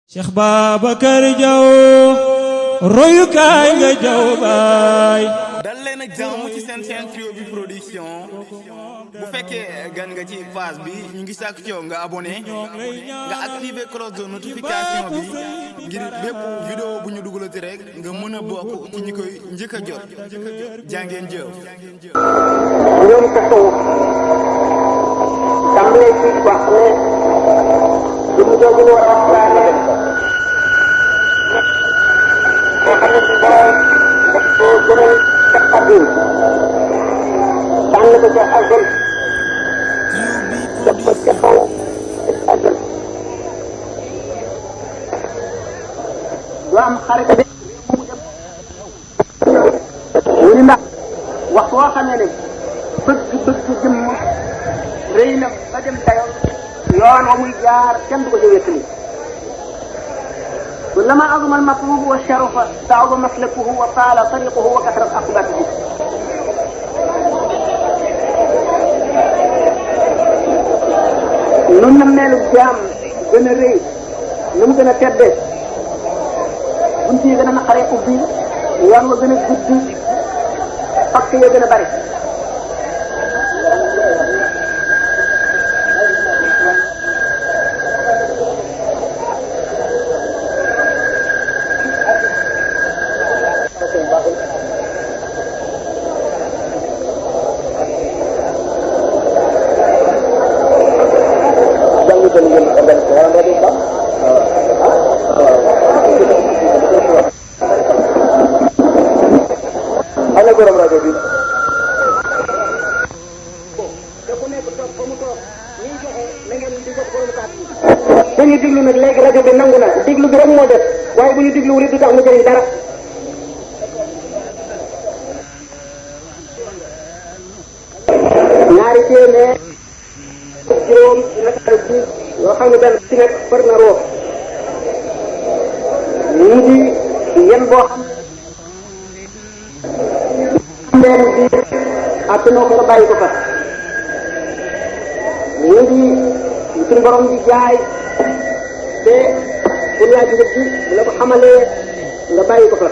Cheikh Babacar Diaw royukaay nga Diaw baay. dal leen ak jàmm ci seen Trio bi production bu fekkee gan nga ci page bi ñu ngi sàkk ci yow nga abonné nga activé cloche de notification bi ngir bépp vidéo bu ñu dugalati rek nga mën a bokk ci ñi koy njëkk a jot jàngeen jëf. ñoom tasawuf tàmbalee ci wax ne li mu doon war a waxtaane boo xam ne si borom daf koo gënal ca xadim tànn ko ca azal def ko ca xaw azal du am xarit bi mu ni ndax wax boo xamee ne bëgg jëmm rëy na ba dem dayoon yoon wa muy jaar kenn du ko ca wéttali kullama azuma al-matlubu wa sharafa sa'uba maslakuhu wa taala tariquhu wa kasrat aqibatuhu nun na meelu jaam gën a rëy nu mu gën a tedde bunt yi gën a naqaree ubbi yoon wa gën a gudd fakk ya gën a bari borom rajo bi dañuy diglu nag léegi rajo bi nangu na diglu bi rek moo def waaye bu ñu diglu wu du tax mu jëriñ dara ñaari téeméer juróom nakaru bi yoo xam ne benn ci nekk far na roo ñu di yen boo xam mbeen bi attanoo ko nga bàyyi ko fa ñu ngi suñu borom di jaay te bu laaj njëg bi bu la ko xamalee nga bàyyi ko fa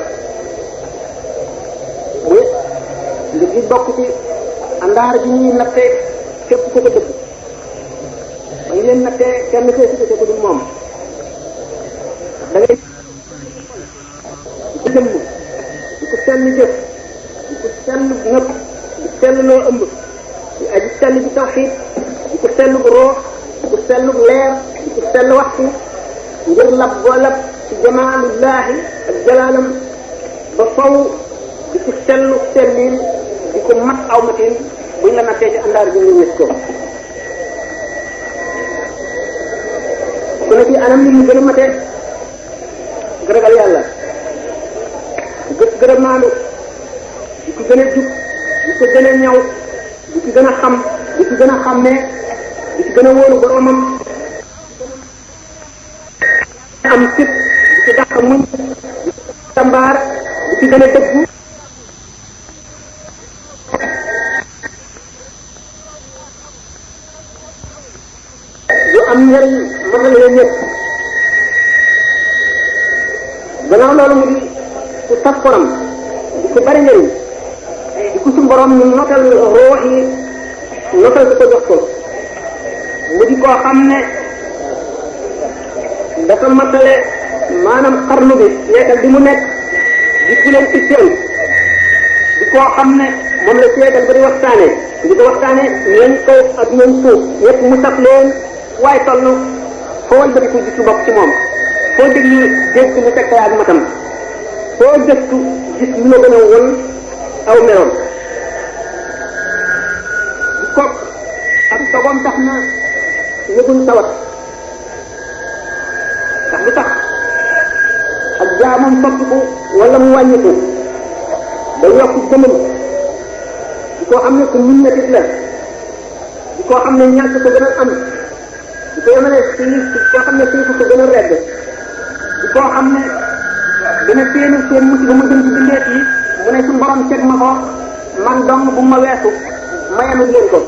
muy njëg gi bokk ci àndaar bi ñuy nattee képp ku ko dëgg ba ñu leen nattee kenn feesu ko dul moom da ngay di jëmm di ko sell jëf di ko sell nëpp di sell loo ëmb di aji sell ci tawxiid di ko sell bu roox di ko sell bu leer di ko sell waxtu ngir lab boo lab ci jamaalullahi ak jalaalam ba faw di ko sellu sellil di ko mat aw matin buñ la nattee ci àndaar bi nga ñës ko ku ne ci anam ni mu gën a matee gërëgal yàlla gën a maandu di ko gën a jub di ko gën a ñaw di ko gën a xam di ko gën a xàmmee di ko gën a wóolu boromam am fit di ko dàq muñ di ko tambaar di ko gën a dëggu du am njëriñ matale leen ñëpp gannaaw loolu mu di ku tas koram di ko bari njëriñ di ko suñu borom ñu notal roox yi notal ko jox ko mu di koo xam ne dafa matale maanaam xarnu bi seetal bi mu nekk di ku leen itteel di koo xam ne moom la seetal ba di waxtaane di ko waxtaane ñooñ kaw ak ñooñ suuf ñëpp mu saf leen waaye toll foo wëlbati ko gis lu bokk ci moom foo déglu dégg mu teg ak matam foo gëstu gis lu la gën a won aw meloon di kook ak dogoom tax na yëguñ tawat ndax du tax ak jaamam soppiku wala mu wàññiku day yokk jëmam di koo xam ne ku mun na tit la di koo xam ne ñàkk ko gën a am di ko yemale si koo xam ne suñ ko gën a redd di koo xam ne dina séenu seen musiba mu jëm ci bindeet yi mu ne suñu borom teg ma ko man dong bu ma weesu mayamul leen ko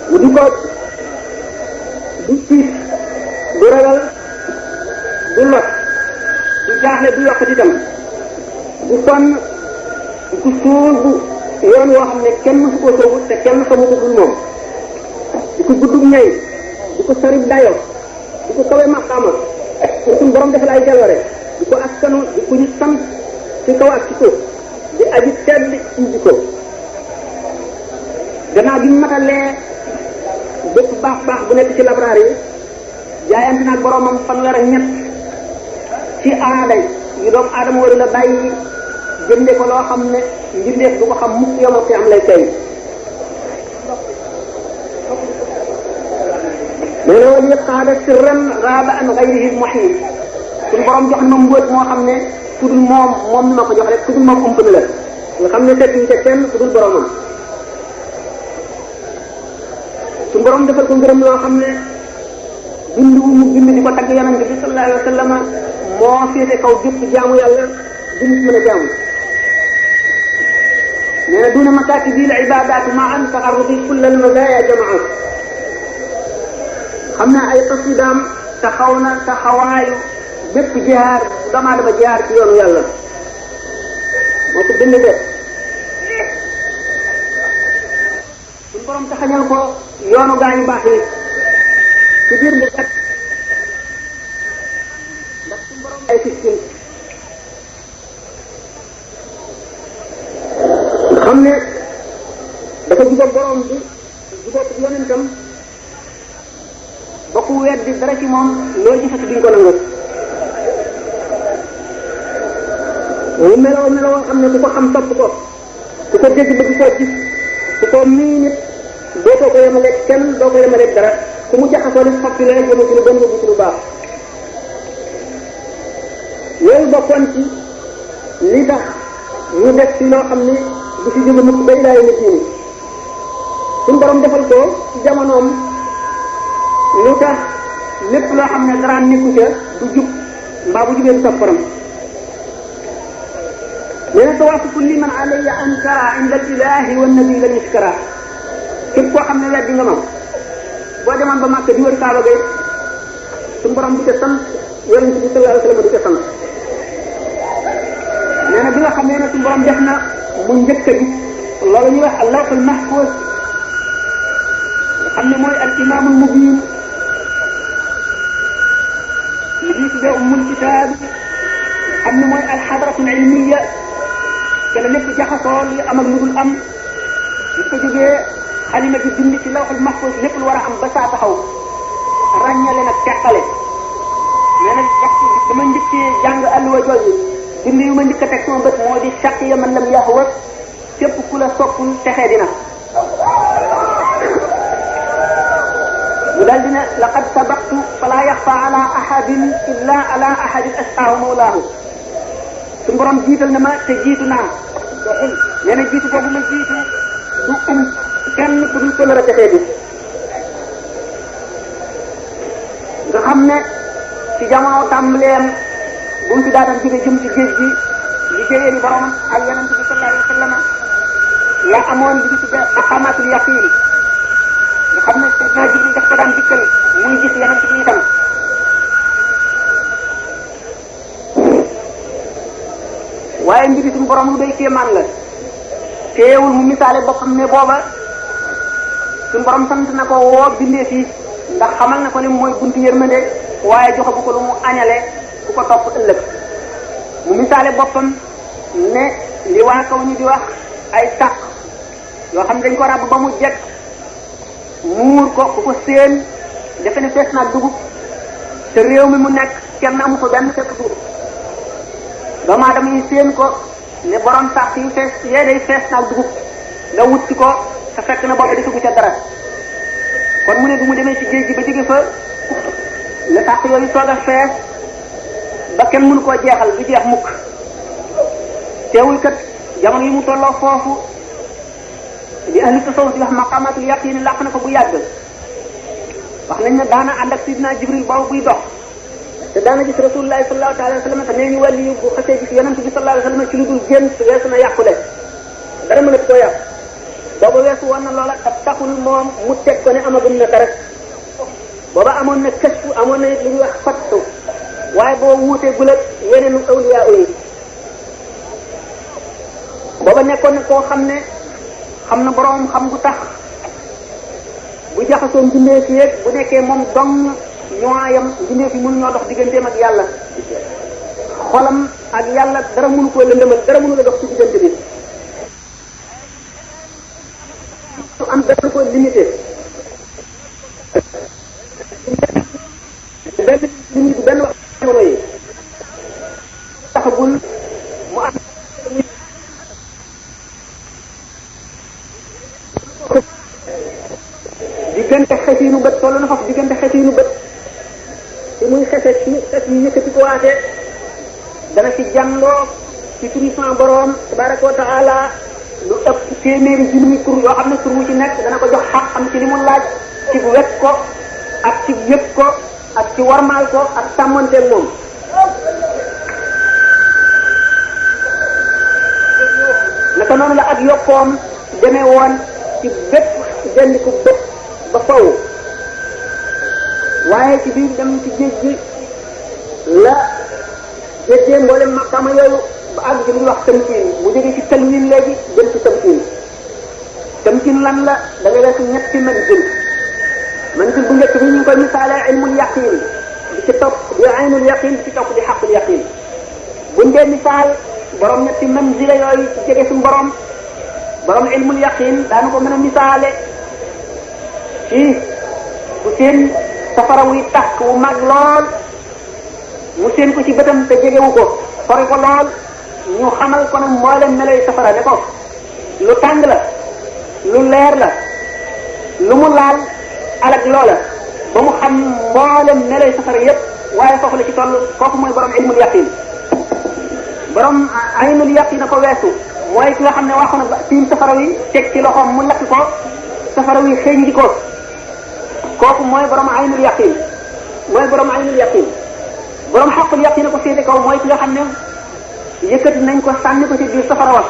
mu di ko di tiit ragal du lot du jaaxle du yokk itam du sonn du sóobu yoon woo xam ne kenn mësu koo sóobu te kenn xamu ko dul moom di ko guddug ñay di ko sori dayo di ko kawe maqaama suñu borom defal ay jaloore di ko askanu di ko ñu sant ci kaw ak ci suuf di aji tedd ci jikko gannaaw bi matalee bépp baax baax bu nekk ci labraar yi jaayante naag boromam fanweer ak ñett ci aaday yu doomu aadama war la bàyyi jënde ko loo xam ne mbindeef du ko xam mukk yomal fi am lay tey nee na wali qaada sirran raaba an gayrihi muhim suñu borom jox na mbóot moo xam ne ku dul moom mi ma ko jox rek ku dul moom ump na la nga xam ne tekkiñ te kenn ku dul boromam suñu borom defal ko ngërëm loo xam ne bind wu mu bind di ko tagg yonent bi sallallahu alayhi wa sallam moo féete kaw gépp jaamu yàlla bind mën a jaamu nee na duna makaatibi al ibaadaatu ma an taxarrubi kulla al mazaaya jamaa xam naa ay xasidaam taxaw na taxawaayu bépp jihaar damaa dama jihaar ci yoonu yàlla moo ko bind de suñu borom taxañal ko yoonu gaa yu baax yi ci biir mbir kat ndax suñu borom ay fiskin xam ne dafa jubóog borom bi jubóog yonentam ba ku weddi dara ci moom loolu gisatu duñ ko nangu mu meloo xam ne ku ko xam topp ko ku ko dégg bëgg koo gis ku ko mii nit dootoo ko yemaleeg kenn doo ko yemaleeg dara ku mu jaxasoo li foppi la jëme ci lu bon yóbbu ci lu baax yooyu bokkoon ci li tax ñu def ci loo xam ne du fi jóge mukk ba ilaahi nit ñi suñu borom defal ko ci jamonoom lu tax lépp loo xam ne dara nekku ca du jub mbaa bu jubee du topp borom nee na tawaafu kulli man alayya ankara inda al ilahi wa nabi lan yuskara képp koo xam ne weddi nga ma boo demoon ba Màkka di wër Kaaba ga suñu borom du ca sant yonent bi sallallahu alayhi wa sallam du ca sant nee na bi nga xam ne suñu borom def na mu njëkk a gis loolu ñuy wax al-lawhul mahfuz nga xam ne mooy al imaamul mubin li ñuy tuddee ummul kitaab xam ne mooy al hadratul ilmiya te la lépp jaxasoo li am ak lu dul am li ko jógee xalima bi bind ci lawhul mahfuz lépp lu war a am ba saa taxaw ràññale nag teqale nee na dama njëkkee jàng alluwa jooju bind yu ma njëkk a teg sama bët moo di shaqiya man lam yahwa képp ku la soppul texee dina mu daal dina laqad sabaqtu fala yaxfa ala ahadin illa ala ahadin asaahu mawlaahu suñu borom jiital na ma te jiitu naa nee na jiitu boobu ma jiitu du kenn ku dul ko nar a texee di nga xam ne ci jamono tàmbaleem bu mu fi daataan jóge jëm ci géej gi liggéeyee ni borom ak yonent bi sallallahu alayhi wa sallam la amoon bi di tudde maqamatul yaqin nga xam ne Seydina Jibril daf ko daan dikkal muy gis yonent bi itam waaye mbiri suñu borom lu doy kéemaan la teewul mu misaale boppam ne booba suñu borom sant na ko woo bindee fii ndax xamal na ko ne mooy buntu yërmande waaye joxagu ko lu mu añale ku ko topp ëllëg mu misaale boppam ne li waa kaw ñu di wax ay tàq yoo xam ne dañ ko ràbb ba mu jekk muur ko ku ko séen defe ne fees naag dugub te réew mi mu nekk kenn amu ko benn fekk dugub doomu aadama yi séen ko ne borom tàq yi fees yee day fees naag dugub nga wut ci ko te fekk na boobu defagu ca dara kon mu ne bu mu demee ci géej gi ba jóge fa la tàq yooyu soog a fees ba kenn mënu koo jeexal du jeex mukk teewul kat jamono yi mu tolloo foofu li ahli tasawuf di wax maqamatul yaqin làq na ko bu yàgg wax nañ ne daana ànd ak sidina Jibril boobu buy dox te daana gis rasulullahi sallallahu alayhi wa sallam te nee ñu wàlli yu bu xasee gis yonent bi sallallahu alayhi wa sallam ci lu dul génn weesu na yàqule dara mënatu koo yàq boobu weesu woon na loola te taxul moom mu teg ko ne amagum na dara booba amoon na këstu amoon na li ñuy wax fattu waaye boo wuutee gulat yeneen awliya yi booba nekkoon na koo xam ne xam na boroom xam gu tax bu jaxasoo mbindeef yi bu nekkee moom dong ñooyam mbindeef yi mënu ñoo dox digganteem ak yàlla xolam ak yàlla dara mënu ko lëndëmal dara mënu la dox ci diggante bi su am dara ko limité benn limite benn wax jamono yi taxagul mu am diggante xesiinu bët toll na foofu diggante xesiinu bët te muy xese ci xes yi yëkkati ko waate dana ci jàngloo ci turi sama boroom tabaraka wa taala lu ëpp téeméeri junni tur yoo xam ne tur wu ci nekk dana ko jox xaq am ci li mu laaj ci wet ko ak ci yëg ko ak ci warmaal ko ak sàmmanteeg moom naka noonu la ak yokkoom demee woon ci bépp dendiku bët ba faw waaye ci biir dem ci géej gi la jéggee mboolem maqama yooyu ba àgg ci lu ñuy wax tamkiin mu jógee ci talwin léegi jëm ci tamkiin tamkiin lan la da ngay def ñetti manzil bu njëkk bi ñu ngi koy misaale ilmul yaqin di ci topp di aynul yaqin di ci topp di xaqul yaqin buñ dee misaal borom ñetti manzila yooyu ci jege suñu borom ilmul yaqin daanu ko mën a misaale ci ku seen safara wuy tàkk wu mag lool mu seen ko ci bëtam te jegewu ko sori ko lool ñu xamal ko ne mboolem melay safara ne ko lu tàng la lu leer la lu mu laal alak loola ba mu xam mboolem melay safara yépp waaye foofu la ci toll kooku mooy borom ilmul yaqin borom aynul yaqin na ko weesu mooy ki nga xam ne waxu na ba tiim safara wi teg ci loxoom mu lakk ko safara wi xëeñ di ko kooku mooy borom aynul yaqin mooy borom aynul yaqin borom xaqul yaqin ko féete kaw mooy ki nga xam ne yëkkati nañ ko sànni ko ci biir safara wa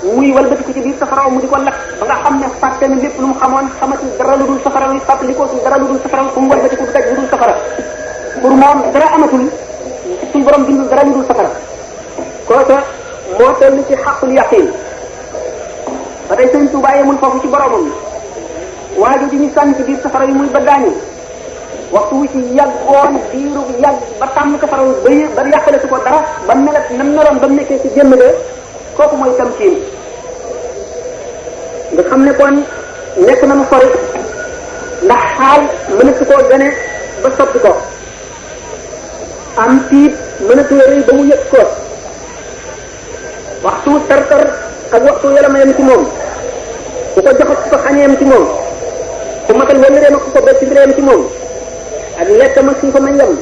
muy walbati ko ci biir safara wa mu di ko lakk ba nga xam ne fàtte na lépp lu mu xamoon xamati dara lu dul safara wi fàttali ko dara lu dul safara wi fu mu walbati ko du daj lu dul safara pour moom dara amatul suñ borom bindul dara lu dul safara kooku moo toll ci xaqul yaqin ba tey sëñ Tuubaa yemul foofu ci boromam waajo ji ñu sànni ci biir safara yi muy ba gaañu waxtu wu ci yàggoon diiru yàgg ba tàmm safara wi ba yàqale su ko dara ba melet nam meloon ba mu nekkee ci jëmm de kooku mooy tamkiin nga xam ne kon nekk nañu sori ndax xaal mënatu koo gane ba soppi ko am tiit mënatu rëy ba mu yëg ko waxtu tartar ak waxtu yaram yam ci moom ku ko joxat ko xañeem ci moom ku matal wala réem ak ku ko bett ci réem ci moom ak lekk ma suñ ko may yem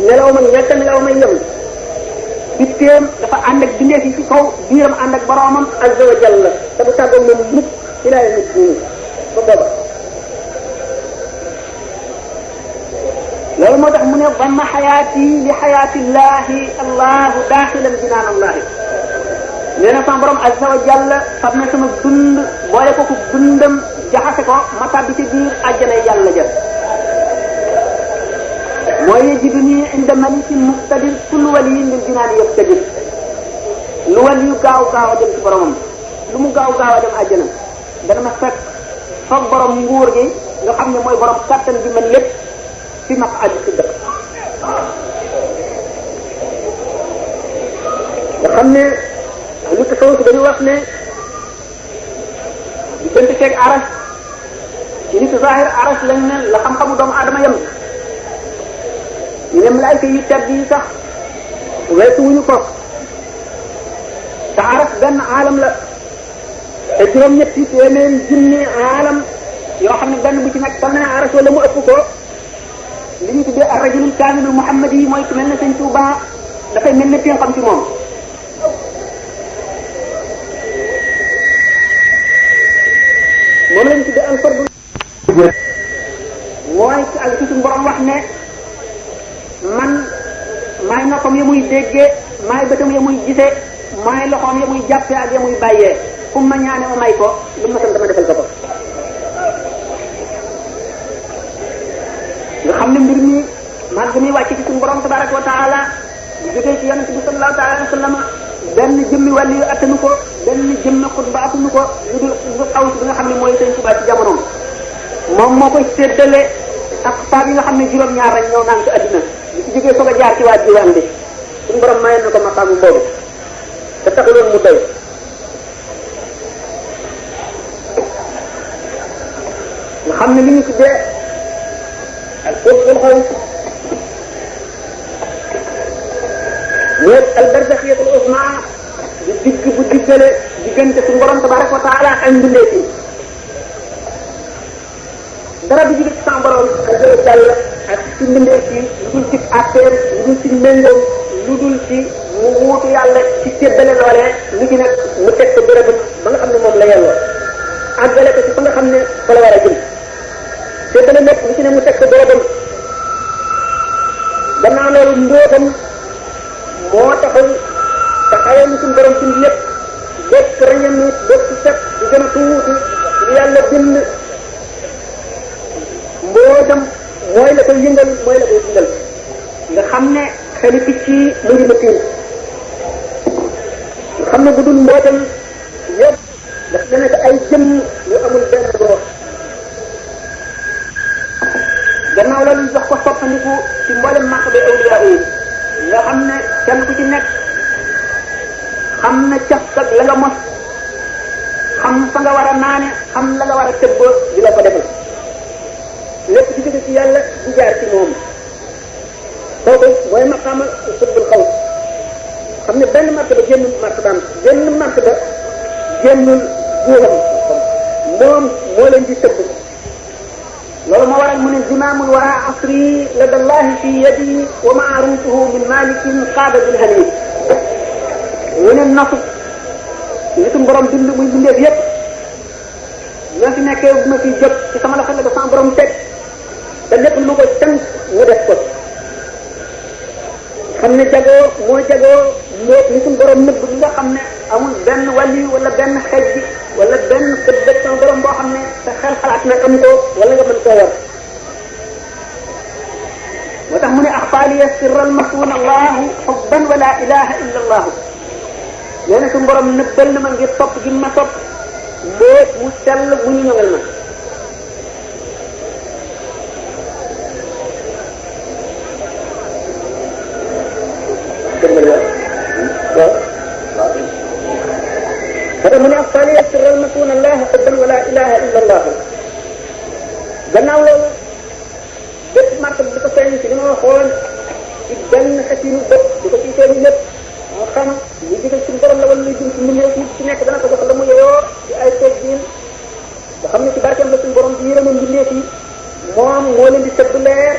nelaw ma ñàkk nelaw may yem bitteem dafa ànd ak bindeef yi ci kaw biiram ànd ak boroomam azza wa jalla te bu tàggoog moom mukk ilaa nit ñi ba booba loolu moo tax mu ne damma xayaati li xayaatillahi allahu daaxilan jinaan allahi nee na sama borom azza wa jalla fab na sama dund boole ko ku dundam jaxase ko ma tàbbi ci biir àjjana yàlla ja mooy yajiduni inda malikin muqtadir kullu waliyin lil jinaani yabtadir lu waliyu gaaw gaaw a dem ci boromam lu mu gaaw gaaw a dem àjjana dana ma fekk foog borom nguur gi nga xam ne mooy borom kàttan bi man lépp fi maq àjj si dëkk nga xam ne lu tasawuf dañu wax ne diggante ceeg aras ci nitu zahir aras lañ ne la xam-xamu doomu aadama yem ñu ne malaayka yu tedd yi sax weesu wuñu ko te aras benn aalam la te juróom-ñetti téeméeri junni aalam yoo xam ne benn bu ci nekk tam na aras wala mu ëpp ko li ñu tuddee ar-rajulul kaamilul muhammadi yi mooy ku mel ne sëñ Tuuba dafay mel ne teen xam ci moom moom lañ tuddee al-fardu mooy ak ci suñu borom wax ne man maay noppam ya muy déggee maay bëtam ya muy gisee maay loxoom ya muy jàppee ak ya muy bàyyee fu ma ñaane ma may ko lu ma sant dama defal ko ko xam ne mbir mi man ga muy wàcc ci suñu borom tabaraka wa taala di jógee ci yonente bi sallallahu taala alayhi wa sallam benn jëmmi wàllu yu attanu ko benn jëmmi xutba attanu ko lu dul xaw si bi nga xam ne mooy sëñ Tuubaa ci jamonoom moom moo koy séddale ak saa yi nga xam ne juróom-ñaar rek ñëw naan ko adduna li ci jógee soog a jaar ci waa diwaan bi suñu borom mayoon na ko maqaamu boobu te taxuloon mu doy nga xam ne li ñu tuddee ak kóobul xaw ñeet al barzaxiyatul uzma di digg bu diggale diggante suñu borom tabaraka wa taala ak mbindeef yi dara du jóge ci sama borom ak jàll ak ci mbindeef yi lu dul ci affaire lu dul ci méngoom lu dul ci mu wuutu yàlla ci séddale loolee lu ci nag mu teg ko bërëbam ba nga xam ne moom la yelloo àggale ko ci fa nga xam ne fa la war a jëm séddale lépp lu ci ne mu teg ko bërëbam gannaaw loolu mbóotam moo taxaw taxawee ni suñu borom suñu lépp bépp rañam nit bépp set di gën a tuuti lu yàlla bind mbootam mooy la koy yëngal mooy la koy yëngal nga xam ne xeli picc yi mu ngi ma tiim nga xam ne bu dul mbootam yëpp daf na nekk ay jëmm yu amul benn door gannaaw la ñu jox ko soppandiku ci mboolem màq bi awliya yi nga xam ne kenn ku ci nekk xam na caf ak la nga mos xam fa nga war a naane xam la nga war a tëbb di la ko defal lépp di jóge ci yàlla di jaar ci moom kooku mooy maqaama subbul xaw xam ne benn martaba génnul martabaam génn martaba génnul buuxam moom moo leen di tëbb loolu moo waral mu ne zimaamul wara asri lada llahi fi yadi wa maarufuhu min malikin qaada bil hani mu ne nasu li suñu borom bind muy bindeef yépp ñoo fi nekkee bu ma fi jot ci sama loxo la ko sama borom teg te lépp lu ma ko tënk mu def ko xam ne jagoo moo jagoo mbóot li suñu borom nëbb li nga xam ne amul benn wàlli wala benn xeej bi wala benn sëbbëg sama borom boo xam ne sa xel xalaat na am ko wala nga mën koo yor moo tax mu ne axfaaliya sirral masuun allahu xubban wala ilaha illa allahu nee na suñu borom nëbbal na ma ngir topp gi ma topp mbóot mu sell mu ñu ñëwal ma fata mu ne axfaaliya sirral masuun allahu xubban wala ilaha illa allahu gannaaw loolu bépp martaba di ko feeñ ci li ma waxoon ci benn xetinu bopp di ko ci feeñ lépp moo xam ñu jóge ci borom la wala luy jëm ci mbindeef nit ci nekk dana ko jox la mu yeyoo ci ay teggin nga xam ne ci barkeem la suñu borom di yërëme mbindeef yi moom moo leen di sëbb leer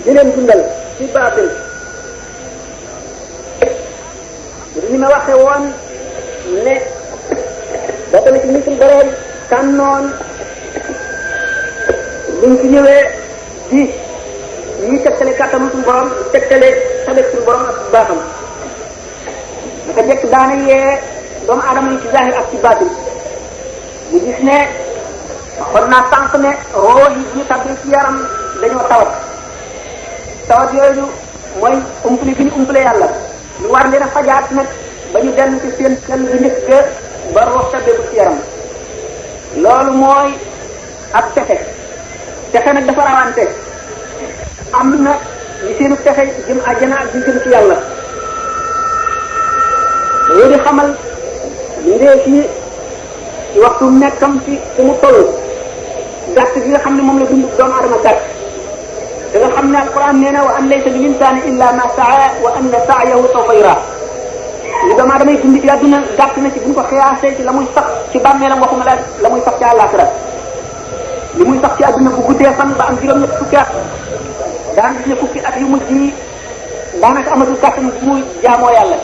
di leen dundal ci baatil ni ma waxe woon ne bokk na ci ni suñu borom tànnoon luñ ci ñëwee di ñuy tegtale kàttanu suñu borom tegtale sabet suñu borom ak baaxam naka jekk daana yee doomu aadama yi ci zahir ak ci baatin ñu gis ne xon naa sànq ne roo yi ñu tàbbee ci yaram dañoo tawat yooyu mooy umpale bi ñu umpale yàlla ñu war leen a fajaat nag ba ñu dellu ci seen sell bi njëkk ba roo tabbeeku ci yaram loolu mooy ak texe texe nag dafa rawante am na ñu seenu texe jëm àjjana ak di jëm ci yàlla dañoo di xamal ñu ndee fii ci waxtu nekkam ci fu mu toll gàtt gi nga xam ne moom la dund doomu aadama gàtt da nga xam ne alquran nee na wa an laysa lil insani illa ma saa wa anna sa'yahu sawfa yura li doomu aadama yi dund ci àdduna gàtt na ci bu ñu ko xiyaasee ci la muy sax ci bàmmeelam waxuma la muy sax ci àllaaxira li muy sax ci àdduna bu guddee fan ba am juróom-ñett fukki at daan gis ne fukki at yu mujj yi daanaka amatul kàttan bu muy jaamoo yàlla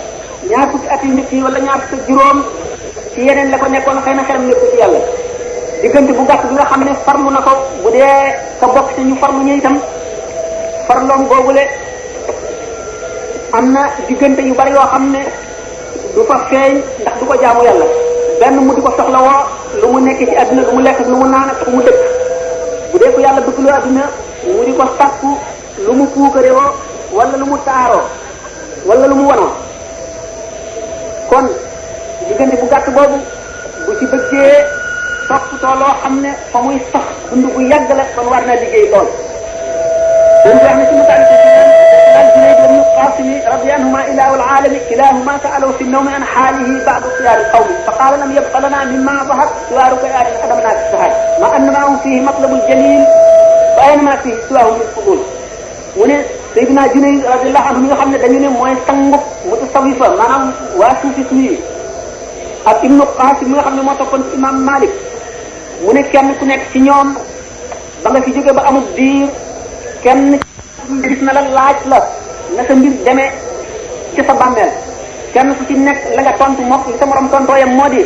ñaar fukki at yu njëkk yi wala ñaar fukki juróom ci yeneen la ko nekkoon xëy na xelam nekk ci yàlla diggante bu gàtt bi nga xam ne farlu na ko bu dee ka bokk ci ñu farlu ñu itam farloom boobule am na diggante yu bari yoo xam ne du fa feeñ ndax du ko jaamu yàlla benn mu di ko soxla woo lu mu nekk ci àdduna lu mu lekk lu mu naan ak fu mu dëkk bu dee ko yàlla bëgg lu àdduna mu di ko sakku lu mu puukarewoo wala lu mu taaroo wala lu mu wanoo kon diggante bu gàtt boobu bu ci bëggee toppatoo loo xam ne fa muy sax dund bu yàgg la kon war na liggéey lool dañ ko wax ne ci mutaali ko الجنيد بن القاسم رضي عنهما إله العالم كلاهما سألوا في النوم عن حاله بعد صيام القوم فقال لم يبق لنا مما ظهر سوى ركيان خدمنا في السهر ما أن معهم فيه مطلب الجليل وأينما فيه سواه من الفضول ونه سيدنا جنيد رضي الله عنه nga xam ne dañu ne mooy sangu mutasawifa maanaam waa suufi suñu ak ibnu Qasim mi nga xam ne moo toppoon ci imam Malik mu ne kenn ku nekk ci ñoom ba nga fi jóge ba amul diir kenn gis na la laaj la na sa mbir demee ci sa bàmmeel kenn ku ci nekk la nga tontu moom li sa morom tontooyam moo di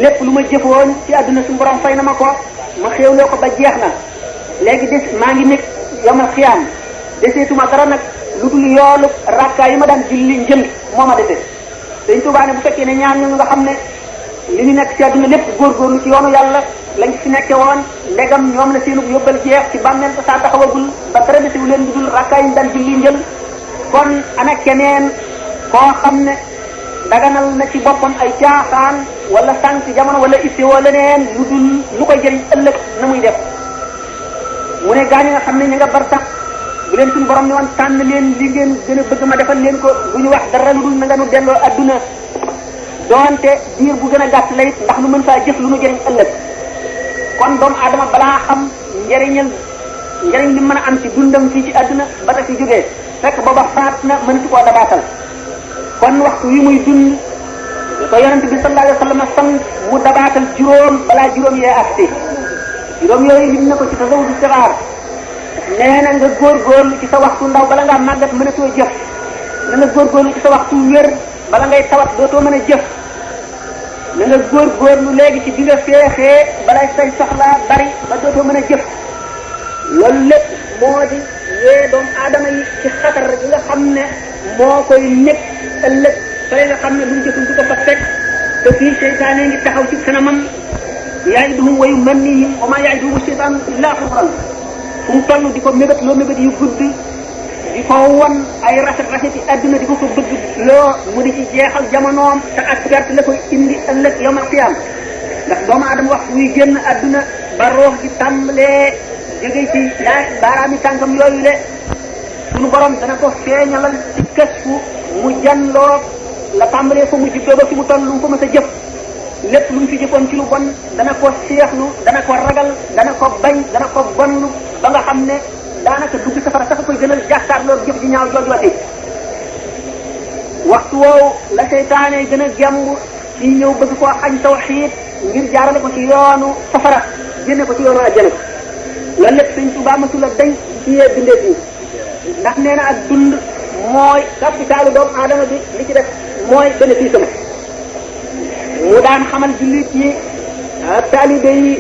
lépp lu ma jëfoon ci àdduna suñu borom fay na ma ko ma xéewloo ko ba jeex na léegi des maa ngi nekk yomal xiyaam deseetuma dara nag lu dul yoolu rakkaa yi ma daan julli njël moo ma dese dañ Tuubaa ne bu fekkee ne ñaan ñu nga xam ne li ñu nekk ci àdduna lépp góorgóorlu ci yoonu yàlla lañ fi nekke woon ndegam ñoom la seenu yóbbal jeex ci bàmmeel ba saa taxawagul ba dara desewu leen lu dul rakkaa yi ñu daan julli njël kon ana keneen koo xam ne daganal na ci boppam ay caaxaan wala sànq jamono wala itte wala leneen lu dul lu koy jëriñ ëllëg na muy def mu ne gaañi nga xam ne ñu nga bar sax bu leen suñu borom ne woon tànn leen li ngeen gën a bëgg ma defal leen ko bu ñu wax dara lu dul na nga nu delloo adduna doonte diir bu gën a gàtt la it ndax nu mën faa jëf lu nu jëriñ ëllëg kon doomu aadama balaa xam njëriñ li mën a am ci dundam fii ci adduna ba ta fi jógee fekk booba faat na mënatu koo dabaatal kon waxtu wi muy dund ko yonent bi sallallahu alayhi wa sallam sant mu dabaatal juróom balaa juróom yee agsi juróom yooyu lim na ko ci tasawudu sixaar nee na nga góorgóorlu ci sa waxtu ndaw bala ngaa màggat mënatoo jëf na nga góorgóorlu ci sa waxtu wér bala ngay tawat dootoo mën a jëf na nga góorgóorlu léegi ci bi nga féexee balay say soxla bari ba dootoo mën a jëf loolu lépp moo di yee doomu aadama yi ci xatar gi nga xam ne moo koy nekk ëllëg fële nga xam ne lu mu jëful du ko fa fekk te fii seytaane ngi taxaw ci kanamam ya'iduhum wa yumannihim wa ma ya'iduhum seytaanu illaa ghurran fu mu toll di ko mébét loo mébét yu gudd di ko won ay rafet yi adduna di ko bëgg loo mu di ci jeexal jamonoom te ak perte la koy indi ëllëg yawmal qiyaam ndax doomu aadama wax wuy génn adduna ba roox gi tàmbalee jóge ci baaraami tànkam yooyu le sunu borom dana ko feeñalal ci kësfu mu janloo la tàmbalee fa mu juddoo ba fi mu toll lu mu ko mës a jëf lépp lu mu fi jëfoon ci lu bon dana ko seexlu dana ko ragal dana ko bañ dana ko bonlu ba nga xam ne daanaka dugg safara sax koy gënal jàkkaarloo jëf ji ñaaw joojuwati waxtu woowu la seytaane gën a gemb ci ñëw bëgg koo xañ tawxiid ngir jaarale ko ci yoonu safara génne ko ci yoonu àjjana loolu lépp Sëñ Tuubaa masula dañ ci yee bindeef yi ndax nee na ak dund mooy capitalu doomu aadama bi li ci def mooy bénéfice am mu daan xamal jullit yi ak taalibe yi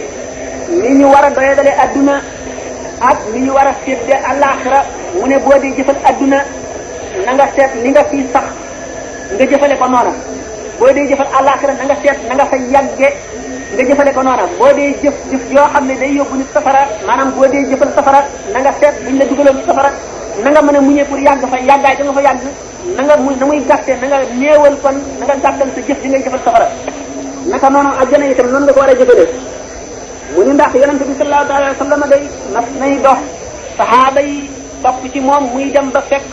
ni ñu war a doyadale adduna ak ni ñu war a sédde àllaaxira mu ne boo dee jëfal adduna na nga seet li nga fii sax nga jëfale ko noona boo dee jëfal àllaaxira na nga seet na nga fa yàgge nga jëfale ko noona boo dee jëf yoo xam ne day yóbbu nit safara maanaam boo dee jëfal safara na nga seet buñ la dugaloon safara na nga mën a muñee pour yàgg fa yàggaay da nga fa yàgg na nga na muy gàtte na nga néewal kon na nga gàttal sa jëf di ngay jëfal safara naka noonu àjjana itam noonu nga ko war a jëfale mu ni ndax yonente bi sallallahu alayhi wa sallam day mas nay dox saxaaba yi topp ci moom muy dem ba fekk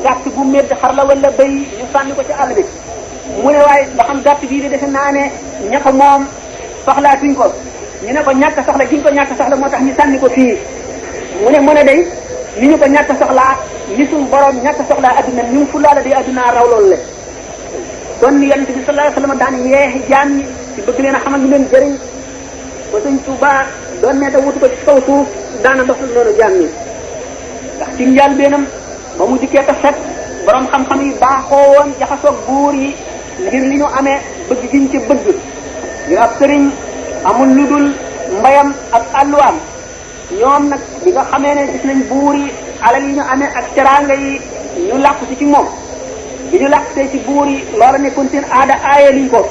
gàtt bu médd xar la wala béy ñu sànni ko ci àll bi mu ne waaye ba xam gàtt bii de defe naa ne ña ko moom soxlaatuñ ko ñu ne ko ñàkk soxla gi ñu ko ñàkk soxla moo tax ñu sànni ko fii mu ne day ni ñu ko ñàkk soxlaa ni suñ borom ñàkk soxlaa adduna ni mu fulaale day adduna raw loolu le kon yonent bi sallallahu alayhi wasallam daan yeexi jaam ñi ci bëgg leen a xamal ñu leen jëriñ ba Sëñ Tuubaa doon ne da wutu ko ci kaw suuf daana dox loolu jaam ñi ndax ci njëlbéenam ba mu dikkee te fekk borom xam-xam yi baaxoo woon jaxasoog buur yi ngir li ñu amee bëgg giñ ci bëgg ngir ab sëriñ amul lu dul mbayam ak àlluwaam ñoom nag bi nga xamee ne gis nañ buur yi alal yi ñu amee ak teraanga yi ñu làqu ci moom bi ñu làqutee ci buur yi loola nekkoon seen aada aaye liñ ko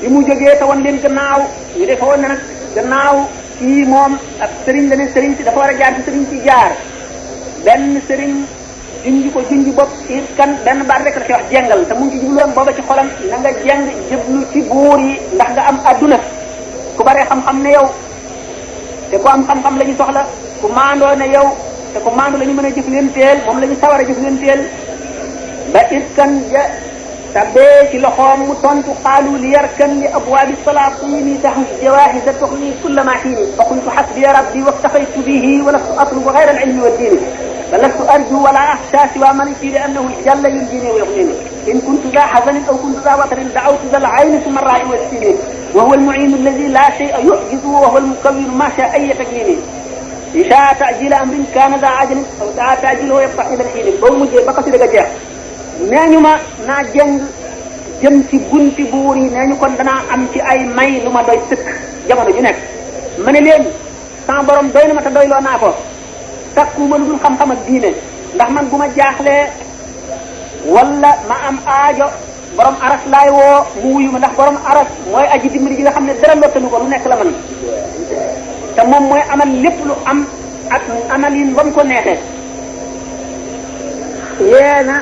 bi mu jógee te wan leen gannaaw ñu defa woon ne nag gannaaw kii moom ak sëriñ la ne sëriñ si dafa war a jaar ci sëriñ si jaar benn sëriñ junj ko junj bopp it kan benn baat rek la ci wax jengal te mu ngi ci jubluwoon booba ci xolam na nga jeng jëblu ci buur yi ndax nga am adduna ku bare xam-xam ne yow te ku am xam-xam la ñu soxla ku maandoo ne yow te ku maandu la ñu mën a jëflanteel moom la ñu sawar a jëflanteel ba it kan ja tabbee ci loxoom mu tontu xaalu li yarkan li abwaabi salaatini taxus jawaahisa tuxni kulla ma xiini fa qultu xasbiya rabbi waktafaytu bihi wa lastu atlubu gayra al-ilmi wa diini فلست أرجو ولا أخشى سوى ملكي لأنه جل ينجيني ويغنيني إن كنت ذا حزن أو كنت ذا وطر دعوت ذا العين ثم الرأي والسنين وهو المعين الذي لا شيء يعجزه وهو المكون ما شاء أي تكوين إن شاء تعجيل أمر كان ذا عجل أو شاء تعجيله يبقى إلى الحين boobu mujjee ba ko si dëgg jeex nee ñu ma naa jëng jëm ci bunti buur yi nee ñu kon danaa am ci ay may lu ma doy sëkk jamono ju nekk ma ne leen sama borom doy na ma te doyloo naa ko takku ma lu dul xam-xam ak diine ndax man bu ma jaaxlee wala ma am aajo borom aras laay woo mu wuyu ma ndax borom aras mooy aji dimbali gi nga xam ne dara lottalu ko lu nekk la man te moom mooy amal lépp lu am ak amalin ba mu ko neexee yeena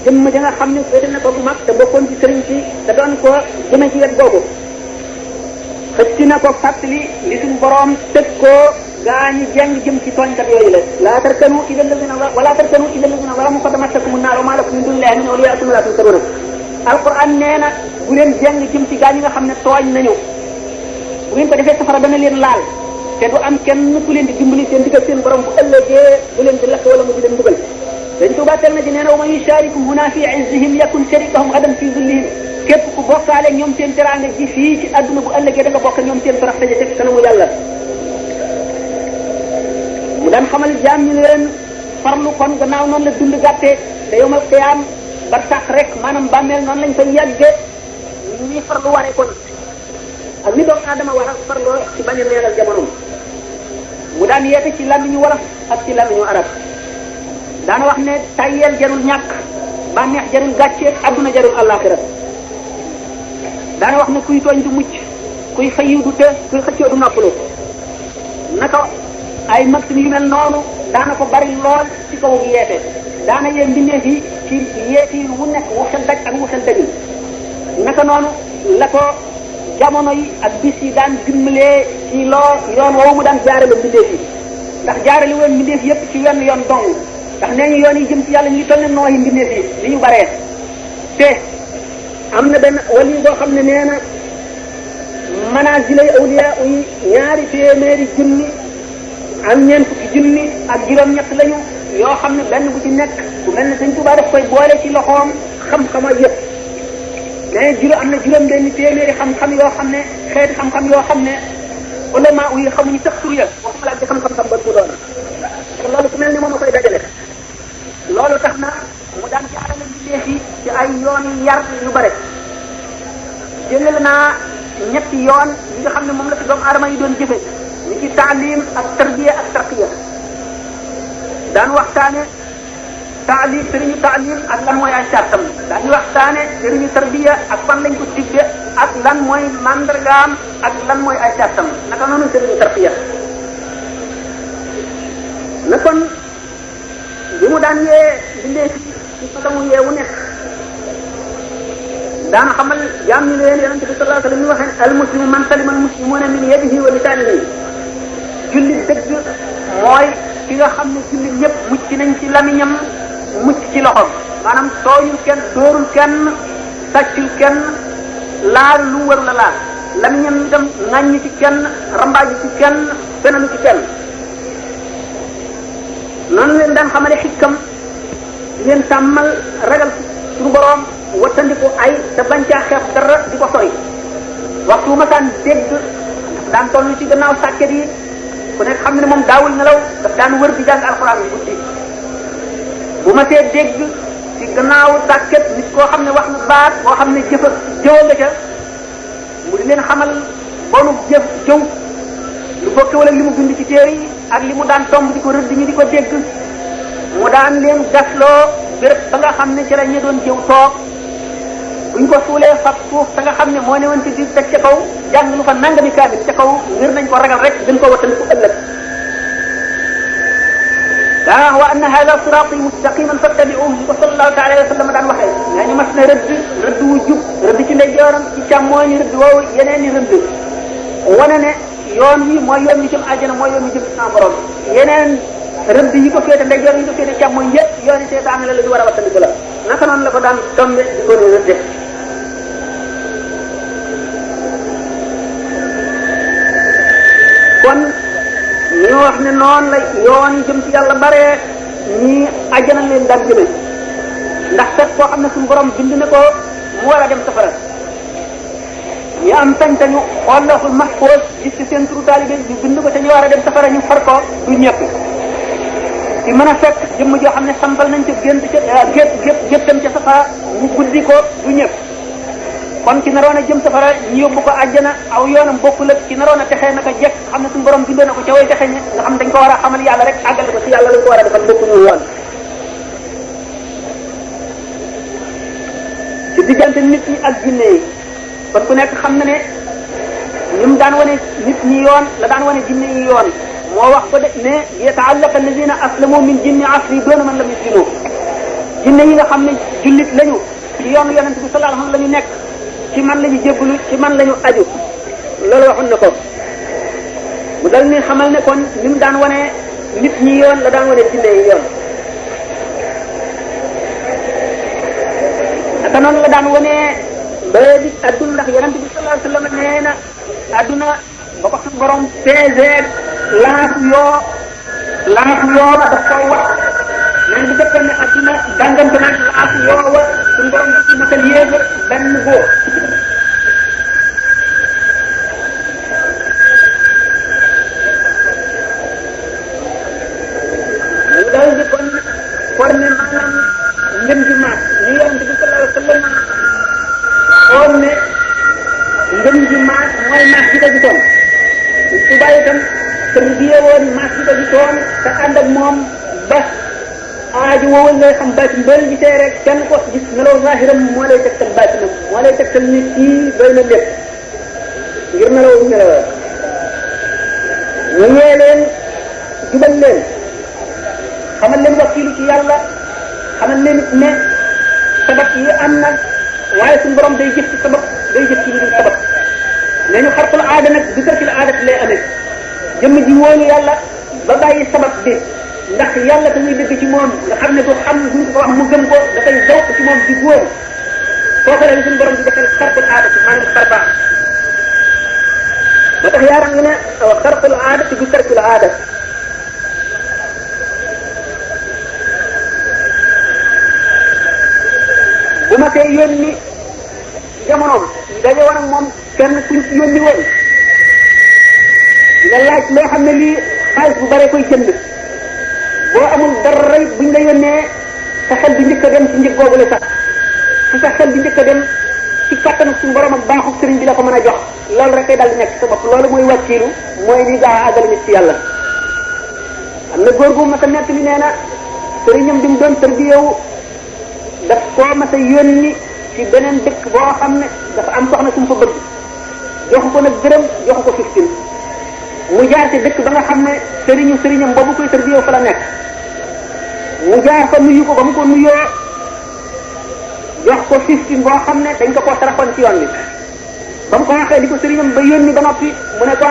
jëmm ja nga xam ne féete na ko bu mag te bokkoon ci sëriñ si te doon ko jëme ci wet boobu xëcc na ko fàttali li suñu borom tëj ko gaa ñi jàng jëm ci tooñkat yooyu la laa tarkanu ila alladina wala tarkanu ila alladina zalamu qad massakumu naar wa ma lakum min dunillahi min awliya thumma la tunsaruna alquran nee na bu leen jàng jëm ci gaa ñi nga xam ne tooñ nañu bu ngeen ko defee safara dana leen laal te du am kenn ku leen di dimbali seen digal seen borom bu ëllëgee bu leen di lakk wala mu di leen mbugal dañ Tuubaa teel na ci nee na wa man yusharikum huna fi izzihim yakun sharikahum gadan fi zillihim képp ku bokkaale ñoom seen teraanga ji fii ci adduna bu ëllëgee da nga bokk ñoom seen torox taje ci kanamu yàlla mu daan xamal jaam ñi leen farlu kon gannaaw noonu la dund gàttee te yawmal qiyaam ba sax rek maanaam bàmmeel noonu lañ koy yàgge ñu ñuy farlu waree kon ak ni doomu aadama war a farloo ci bañ a neenal jamonoom mu daan yeete ci làmmiñu wolof ak ci làmmiñu arab daana wax ne tayyeel jarul ñàkk bànneex jarul gàcce adduna jarul àllaaxira daana wax ne kuy tooñ du mucc kuy fayu du te kuy xëccoo du noppalu naka ay maxim yu mel noonu daana ko bari lool ci kaw yeete daana yee mbindeef yi ci yeete yi wu nekk wu xel daj ak wu xel dajul naka noonu la ko jamono yi ak bis yi daan dimbalee ci loo yoon woowu mu daan jaarale mbindeef yi ndax jaarale woon mbindeef yépp ci wenn yoon dong ndax nee ñu yoon yi jëm ci yàlla ñu ngi toll ne nooyi mbindeef yi li ñu baree te am na benn wali boo xam ne nee na manazilay awliya yi ñaari téeméeri junni am ñeent fukki junni ak juróom-ñett lañu yoo xam ne benn bu ci nekk bu mel ne Sëñ Tuubaa daf koy boole ci loxoom xam-xama yëpp mais am na juróom benn téeméeri xam-xam yoo xam ne xeeti xam-xam yoo xam ne ulama yi xamuñu sax tur ya waxuma la ak xam-xam ba mu doon loolu ku mel ni moom a koy dajale loolu tax na mu daan jaarale mbindeef yi ci ay yoon yar yu bare jëlal naa ñetti yoon yi nga xam ne moom la fi doomu aadama yi doon jëfe ni ci taalim ak tarbiya ak tarqiya daan waxtaane taalim sëriñu taalim ak lan mooy ay sartam daañu waxtaane sëriñu tarbiya ak fan lañ ko tibbe ak lan mooy mandargaam ak lan mooy ay sartam naka noonu sëriñu tarqiya na kon bi mu daan yee bindee ci fatamu yee wu nekk daana xamal jaam ñu leen yonente bi sallallahu alayhi wa sallam ñu waxee al muslimu man salima al muslimuna min yadihi wa lisanihi jullit dëgg mooy ki nga xam ne jullit ñëpp mucc nañ ci lamiñam mucc ci loxoom maanaam tooñul kenn dóorul kenn sàccul kenn laal lu warul a laal lamiñam itam ŋàññi ci kenn rambaaju ci kenn fenalu ci kenn noonu leen daan xamale xikkam leen sàmmal ragal suñu boroom wattandiku ay te bañ caa xeex dara di ko sori waxtu ma daan dégg daan toll ci gannaaw sàkket yi ku nekk xam ne moom daawul nelaw daf daan wër di jàng alxuraan bi guddi bu ma see dégg ci gannaaw sàkket nit koo xam ne wax na baat boo xam ne jëwa nga ca mu di leen xamal bonu jëw lu bokke wala li mu bind ci téere yi ak li mu daan tomb di ko rëdd ñi di ko dégg mu daan leen gasloo béréb ba nga xam ne ci la ñu doon jëw toog buñ ko suulee fab suuf te nga xam ne moo ne woon ci biir teg ca kaw jàng lu fa nangami kaamil ca kaw ngir nañ ko ragal rek gën ko wattan ku ëllëg daa wa anna hada sirati mustaqiman fattabi'uhu ko sallallahu taala alayhi wa sallam daan waxee nee ñu mas na rëdd wu jub rëdd ci ndeyjooram ci càmmooñi rëdd woowu yeneen i rëdd wane ne yoon wi mooy yoon wi jëm àjjana mooy yoon wi jëm sa borom yeneen rëdd yi ko féete ndeyjoor yi ko féete càmmooñ yëpp yooni seetaan la lu war a wattandiku la naka noonu la ko daan tombe di ko rëdde kon ñu wax ne noonu la yoon yi jëm ci yàlla bare ñii àjjana leen daan jëme ndax fekk koo xam ne suñu borom bind na ko mu war a dem safara ñu am sañ-sañu xool lawhul mahfuz gis ci seen turu taalibe ñu bind ko te ñu war a dem safara ñu far ko du ñëpp ci mën a fekk jëmm joo xam ne sampal nañ ca gént ca géttam ca safara mu guddi ko du ñëpp kon ci naroon a jëm safara ñu yóbbu ko àjjana aw yoonam bokkul ak ci naroon a texee naka jekk xam ne suñu borom bindoo na ko ca way texe ñe nga xam dañ ko war a xamal yàlla rek àggale ko ci yàlla lañ ko war a defal bokkuñu yoon ci diggante nit ñi ak jinne yi kon ku nekk xam na ne ni mu daan wane nit ñi yoon la daan wane jinne yi yoon moo wax ko de ne yata'allaqa alladhina aslamu min jinni asri doona man lam yuslimu jinne yi nga xam ne jullit lañu ci yoonu yonent bi sallallahu alayhi wasallam la ñu nekk ci man la ñu jébbalu ci man la ñu aju loolu waxoon na ko mu dal ni xamal ne kon ni mu daan wane nit ñi yoon la daan wane jinne yi yoon naka noonu la daan wane ba di adduna ndax yonent bi sallallahu alayhi wasallam nee na adduna ba ko suñu borom peser laafu yoo ba daf koo wax mais bu fekkee ne adduna dangante nag laafu yoo wa suñu borom ci masal yéegal benn góor mu daal di kon formé maanaam ngëm gi maat ni yonent bi sallallahu alayhi wasallam xool ne ngëm gi maat mooy maat gi daji toon su bàyyi itam tërbiye woon maat gi daji toon te ànd ak moom ba aaji woowal ngay xam baatin boo gisee rek kenn ko gis melaw zahiram moo lay tegtal baatinam moo lay tegtal ni kii doy na lépp ngir melaw melawee ñu ñee leen jubal leen xamal leen wakiilu ci yàlla xamal leen ne sabab yi am na waaye suñu borom day jëf ci sabab day jëf ci lu dul sabab nee ñu xarqul aada nag bi tarkil aada lay amee jëmm ji wóolu yàlla ba bàyyi sabab bi ndax yàlla dañuy dëgg ci moom nga xam ne du xam duñ ko wax mu gëm ko dafay zawq ci moom di góor foofu la suñu borom di defal xarqul aada ci maanaam xarbaax ba tax yaaram ngi ne xarqul aada bi tarkil aada bu ma koy yónni jamonoom daje woon ak moom kenn kuñ ci yónni woon nga laaj loo xam ne lii xaalis bu bare koy jënd boo amul dara buñ la yónnee sa xel bi njëkk a dem ci njëg boobu la sax su sa xel bi njëkk a dem ci kattanu suñu borom ak baaxu sëriñ bi la ko mën a jox loolu rek kay dal di nekk sa bopp loolu mooy wàcciilu mooy li gaa àggal nit ci yàlla am na góor gu ma sa nekk li nee na sëriñam bi mu doon tërbiyewu daf koo mas a yónni ci beneen dëkk boo xam ne dafa am soxna su mu fa bëgg joxu ko nag gërëm joxu ko fiftin mu jaar ci dëkk ba nga xam ne sëriñam boobu koy tërbiyewu fa la nekk mu jaar fa nuyu ko ba mu ko nuyoo jox ko fiftin boo xam ne dañ ko koo saraxoon ci yoon bi ba mu ko waxee di ko sëriñam ba yónni ba noppi mu ne ko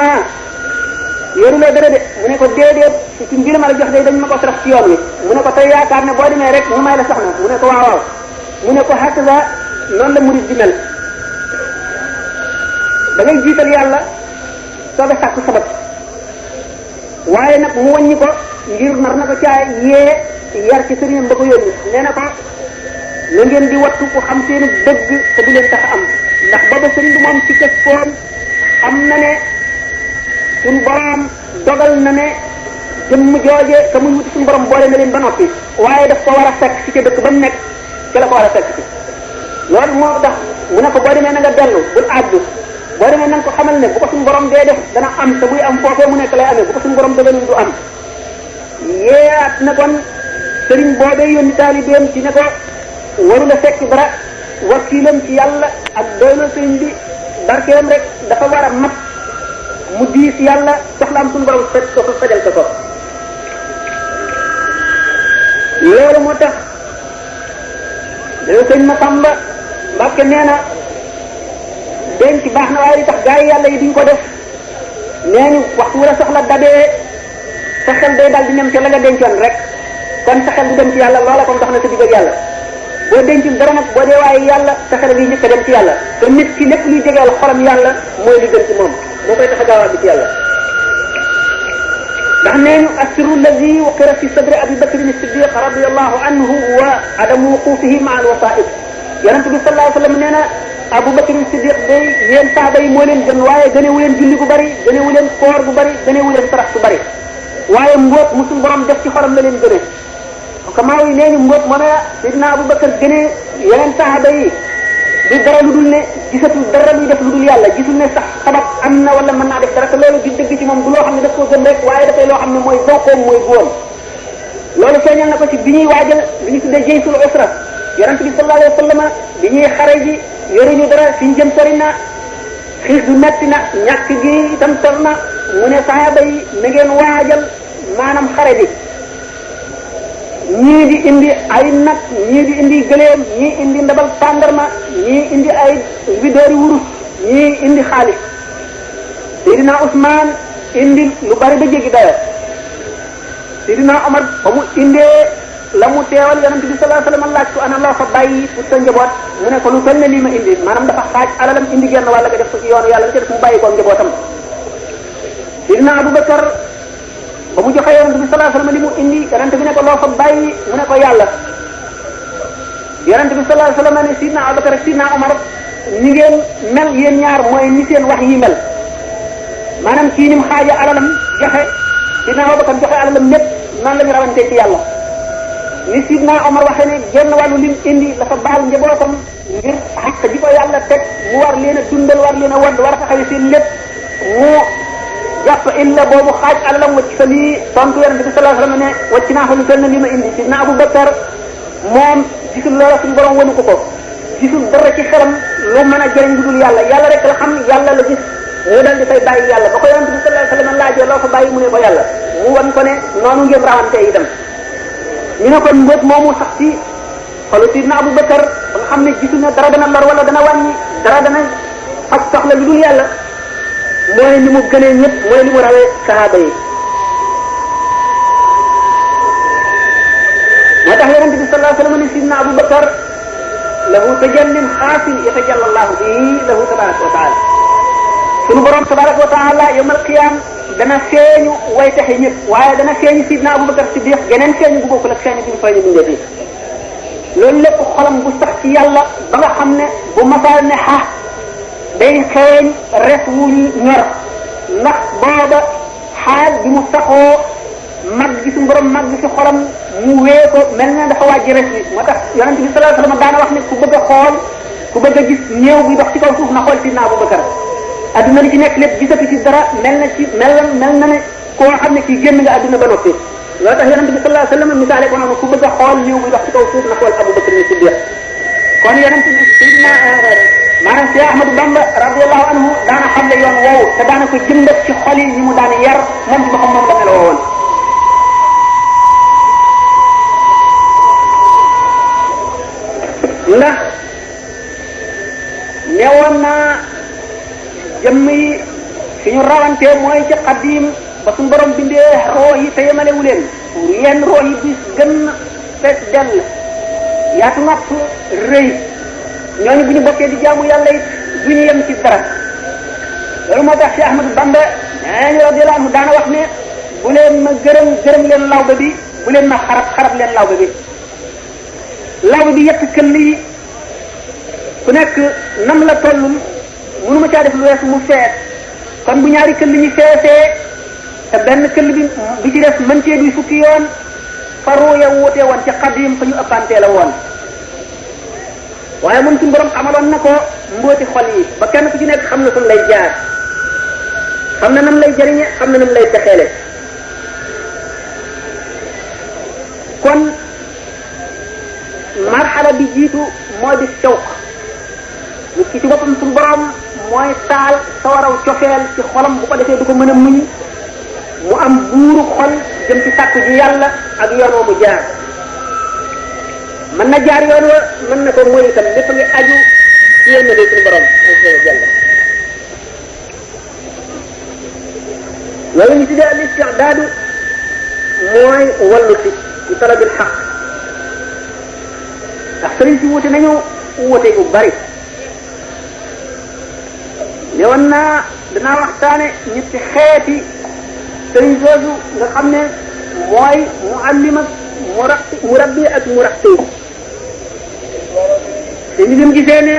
yoruloo dara de mu ne ko déedéet ci mbir ma la jox de dañ ma ko sarax ci yoon wi mu ne ko tey yaakaar ne boo demee rek mu may la soxna mu ne ko waaw mu ne ko hakaza noonu la murid di mel da ngay jiital yàlla soog a sàkku sabab waaye nag mu wàññi ko ngir nar na ko caay yee yar ci sëriñam ba ko yónni nee na ko na ngeen di wattu ko xam seenu dëgg te du leen tax am ndax booba sëriñ bi moom ci kës foom xam na ne suñu borom dogal na ne jëmm jooje te muy wuti suñu borom boole na leen ba noppi waaye daf ko war a fekk ci ca dëkk ba mu nekk ca la ko war a fekk ci loolu moo tax mu ne ko boo demee na nga dellu bul àddu boo demee na nga ko xamal ne bu ko suñu borom dee def dana am te buy am foofee mu nekk lay amee bu ko suñu borom dogalul du am yeeyaat na kon sëriñ boobee yónni taalibeem ci ne ko waru la fekk dara wakiilam ci yàlla ak doylo sëriñ bi barkeem rek dafa war a mat mu diis yàlla soxlaam suñu borom fekk ko fajal ko loolu moo tax dana sëñ Masamba Mbàkke nee na denc baax na waaye li tax gaa yi yàlla yi duñ ko def nee ñu waxtu wala soxla dabee sa xel day daal di ñem ca la nga dencoon rek kon sa xel du dem ci yàlla loola kon dox na sa digg ak yàlla boo dencul dara nag boo dee waaye yàlla sa xel bi njëkk a dem ci yàlla te nit ki lépp luy jegeel xolam yàlla mooy li gën ci moom moo koy tax a gaawaat bi ci yàlla ndax nee ñu assirru allazi waqira fi sadri abi bakrin siddiq radiallahu anhu wa adamu wuqufihi ma al wasaib yonent bi sallallahu alayhi wa sallam nee na Abu Bakr Siddiq day yéen saaba yi moo leen gën waaye gënewu leen julli gu bari gënewu leen koor gu bari gënewu leen sarax gu bari waaye mbóot musul borom def ci xolam la leen gëne kamaa yi nee ñu mbóot moom la Sidina Abu Bakr gënee yeneen saaba yi du dara lu dul ne gisatul dara luy def lu dul yàlla gisul ne sax sabab am na wala mën naa def dara te loolu di dëgg ci moom du loo xam ne daf koo gën rek waaye dafay loo xam ne mooy bokkoom mooy góom loolu feeñal na ko ci bi ñuy waajal bi ñu tuddee jaysul usra yonent bi sallallahu alayhi wa sallam bi ñuy xare ji yoruñu dara fi ñu jëm sori na xiif bi metti na ñàkk gi itam tor na mu ne sahaaba yi na ngeen waajal maanaam xare bi ñii di indi ay nag ñii di indi gëléem ñii indi ndabal tàndarma ñii indi ay vidéori wurus ñii indi xaalis Seydina Ousmane indi lu bari ba jéggi dayo Seydina Omar ba mu indee la mu teewal yonent bi sallallahu alayhi wasallam laaj ko ana loo fa bàyyi pour sa njaboot mu ne ko lu toll ne lii ma indi maanaam dafa xaaj alalam indi genn wàll nga def ko ci yoonu yàlla nga def mu bàyyi ko njabootam Seydina Abubakar ba mu joxe yonent bi sallallahu alayhi wasallam li mu indi yonent bi ne ko loo fa bàyyi mu ne ko yàlla yonent bi sallallahu alayhi wasallam ne Seydina Abubakar ak Seydina Omar ñi ngeen mel yéen ñaar mooy ni seen wax yi mel maanaam kii ni mu xaaja alalam joxe Seydina Abubakar joxe alalam lépp noonu la ñu rawantee ci yàlla ni Sidna Omar waxee ne genn wàllu lim indi dafa baal njabootam ngir xaq ji ko yàlla teg mu war leen a dundal war leen a wadd war a taxawee seen lépp mu jàpp illa boobu xaaj alalam wacc fa lii tontu yonente bi sallallahu alayhi wasallam ne wacc naa fa lu toll ne li ma indi Sidna Abu Bakar moom gisul loola suñu borom wanu ko gisul dara ci xelam lu mën a jëriñ lu dul yàlla yàlla rek la xam yàlla la gis mu dal di fay bàyyi yàlla ba ko yonente bi sallallahu alayhi wasallam laajee loo fa bàyyi mu ne ko yàlla mu wan ko ne noonu ngeen rawante itam ñu ne kon mbóot moomu sax ci xolu Sidna Abu Bakar ba nga xam ne gisul ne dara dana lor wala dana wàññi dara dana faj soxla lu dul yàlla mooy li mu gënee ñëpp mooy li mu rawee sahaaba yi moo tax yonente bi sallallahu alayhi wasallam ne Sidna Abu Bakar lahu tajallin xaasin yatajalla allahu bihi lahu tabaraka wa taala sunu borom tabaraka wa taala yawmal qiyam dana feeñu way taxe ñëpp waaye dana feeñu Sidna Abubakar Siddiq geneen feeñu bu bokkul ak feeñu bi ñu feeñu bindee fii loolu lépp xolam bu sax ci yàlla ba nga xam ne bu masaa ne xa day xeeñ res wu ñor ndax booba xaal bi mu saxoo mag gi suñu borom mag gi ci xolam mu wee ko mel na dafa wàjji res bi moo tax yonent bi sallallahu alayhi wasallam daana wax ne ku bëgg a xool ku bëgg a gis néew bi dox ci kaw suuf na xool Sidna Abubakar adduna li ci nekk lépp gisatu ci dara mel na ne koo xam ne kii génn nga adduna ba noppi loolu tax yonent bi sallallahu alayhi wasallam misaale ko noonu ku bëgg a xool néew bi dox ci kaw suuf na xool Abu Bakr Siddiq kon yonent bi Seydina maanaam Cheikh Ahmadou Bamba radiyallahu anhu daana xam ne yoon woowu te daana ko jëmbat ci xol yi ñi mu daan yar moom ci boppam moom la meloo woon ndax newoon naa jëmm yi fi ñu rawantee mooy ci xaddiim ba suñu borom bindee roo yi te yemalewu leen yenn roo yi bis gën fees dell yaatu napp rëy ñooñu bu ñu bokkee di jaamu yàlla it du ñu yem ci dara loolu moo tax Cheikh Ahmadou Bamba ñu radiyallahu anhu daana wax ne bu leen ma gërëm leen lawbe bi bu leen ma xarab leen lawbe bi lawbe bi yett këll yi ku nekk nam la tollul mënuma caa def lu weesu mu fees kon bu ñaari këll ñi feesee te benn këll bi ci def mën cee duy fukki yoon faru ya wuute woon ci xadim fa ñu ëppantee la woon waaye moom suñu borom xamaloon na ko mbooti xol yi ba kenn ku ci nekk xam na fu lay jaar xam na nam lay jëriñe xam na nam lay texeele kon marxala bi jiitu moo di shawq nit ki ci boppam suñu borom mooy taal sawaraw cofeel ci xolam bu ko defee du ko mën a muñ mu am buuru xol jëm ci sàkku ji yàlla ak yoon mu jaar mën na jaar yoon wa mën na ko mooy itam lépp nga aju ci yenn day suñu borom jàll loolu ñu tuddee al istidaadu mooy wallu si ci talabil xaq ndax sëriñ si wuute nañu wuute bu bari newoon naa danaa waxtaane ñetti xeeti sëriñ soosu nga xam ne mooy muallim ak murabbi ak muraqi te ñu dem gisee ne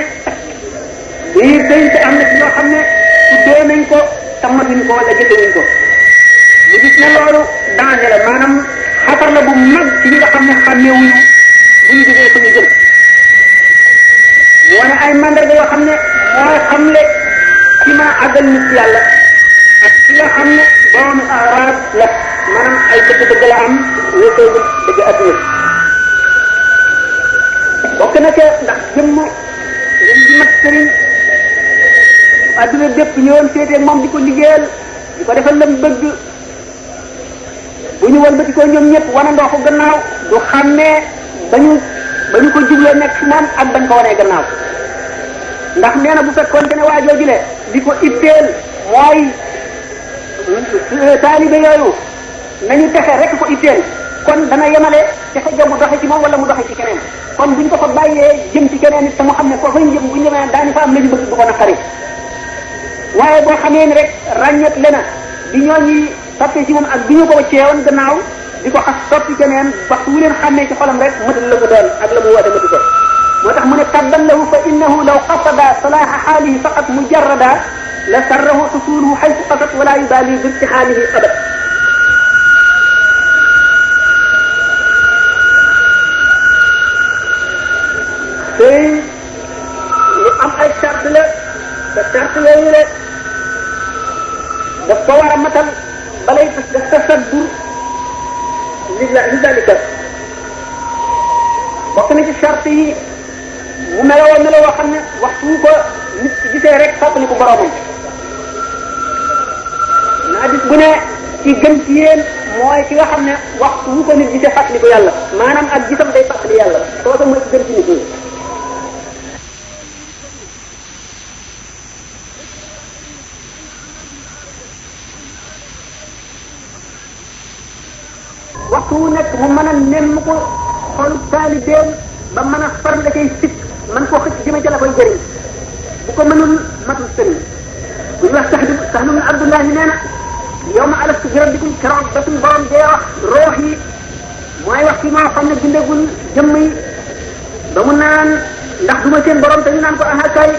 biir sëriñ si am na ci ñoo xam ne tuddee nañ ko tammatuñ ko wala jëfewuñ ko ñu gis ne loolu danger la maanaam xatar la bu mag ci ñi nga xam ne xàmmeewuñu bu ñu jógee fu ñu jëm mu wane ay mandarga yoo xam ne mooy xamle ci mën a àggal nit ci yàlla ak ci nga xam ne doomu araab la maanaam ay dëgg-dëgg la am wéetoogu dëgg adduna bokk na ca ndax jëmm ngeen di mat sëriñ adduna bépp ñëwoon féetee moom di ko liggéeyal di ko defal lam bëgg bu ñu wëlbati ko ñoom ñëpp wanandoo ko gannaaw du xàmmee ba ñu ko jubloo nekk ci moom ak bañ ko wanee gannaaw ndax nee na bu fekkoonte ne waa jooju le di ko itteel mooy taalibe yooyu nañu texe rek ko itteel kon dana yemale texe ja mu doxe ci moom wala mu doxe ci keneen kon buñ ko fa bàyyee jëm ci keneen it te mu xam ne foofa ñu jëm bu ñu demee daañu fa am lañu bëgg du ko naqari waaye boo xamee ni rek ràññet lena di ñooñi toppee ci moom ak bi ñu ko ceewoon gannaaw di ko xas toppi keneen waxtu wu leen xàmmee ci xolam rek matul la mu doon ak la mu woote matu ko moo tax mu ne tabban lahu fa innahu law qasada salaha xaalihi faqat mujarrada la sarrahu xusuluhu xaytu qasat wala yubali bi irtixaalihi abad tey lu am ay charte la te charte yooyu la daf ko war a matal balay daf tasaddur li dalika bokk na ci charte yi mu meloo xam ne waxtu wu ko nit ki gisee rek fàttali ko boromam naa gis bu ne ci gën ci yéen mooy ki nga xam ne waxtu wu ko nit gisee fàttali ko yàlla maanaam ak gisam day fàttali yàlla kooku mooy ci gën ci nit ñi waxtu wu nekk mu mën a nemm ko xol taalibeem ba mën a far la cay sikk man koo xëcc jëme ca la koy jëriñ bu ko mënul matul sëriñ bu ñu wax Sahl ibn Abdullah nee na yow ma alastu bi rabbikum keroog ba suñu borom dee wax roox yi mooy wax ci moo xam ne bindagul jëmm yi ba mu naan ndax du ma seen borom te ñu naan ko aha kay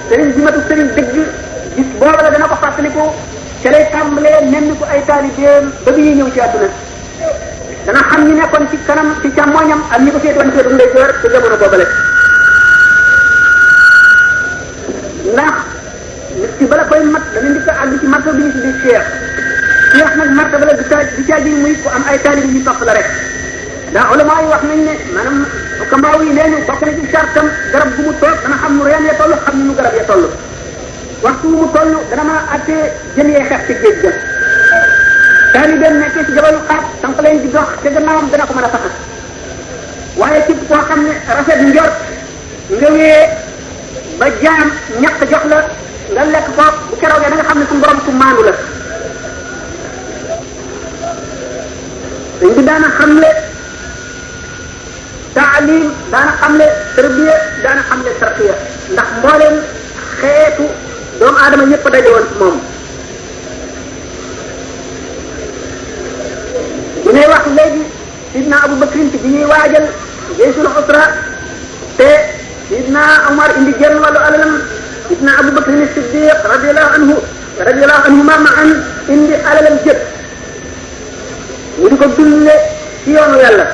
sëriñ bi matul sëriñ dëgg gis booba la dana ko fàttaliku ca lay tàmbalee nenn ko ay taalibeem ba bi ñuy ñëw ci àdduna dana xam ñi nekkoon ci kanam ci càmmooñam ak ñi ko féetoon féetu ndeyjoor ci jamono boobale ndax nit ki bala koy mat dana njëkk a àgg ci martaba bi ñu tuddee cheikh nag martaba la di caa ji muy ko am ay taalibe yu topp la rek ndax ulama yi wax nañ ne maanaam kambaaw yi nee ñu bokk na ci sartam garab gu mu toog dana xam nu reen ya toll xam nu garab ya toll waxtu wu mu toll dana mën a attee jën yee xeex ci géej ga taalibeem nekkee ci jabalu xaat sànq leen di dox te gannaawam dana ko mën a faxas waaye képp koo xam ne rafet njort nga wee ba jaam ñaq jox la nga lekk ko bu keroogee da nga xam ne suñu borom ku maandu la dañ bi daana xamle taalim daana xamle tarbiya daana xamle tarqiya ndax mbooleem xeetu doomu aadama ñëpp daje woon ci moom bu ñuy wax léegi sidna Abu Bakrin ci bi ñuy waajal jaysul usra te sidna Umar indi genn wàllu alalam sidna Abu Bakrin Siddiq radiyallahu anhuma ma'an indi alalam jëpp mu di ko dulle ci yoonu yàlla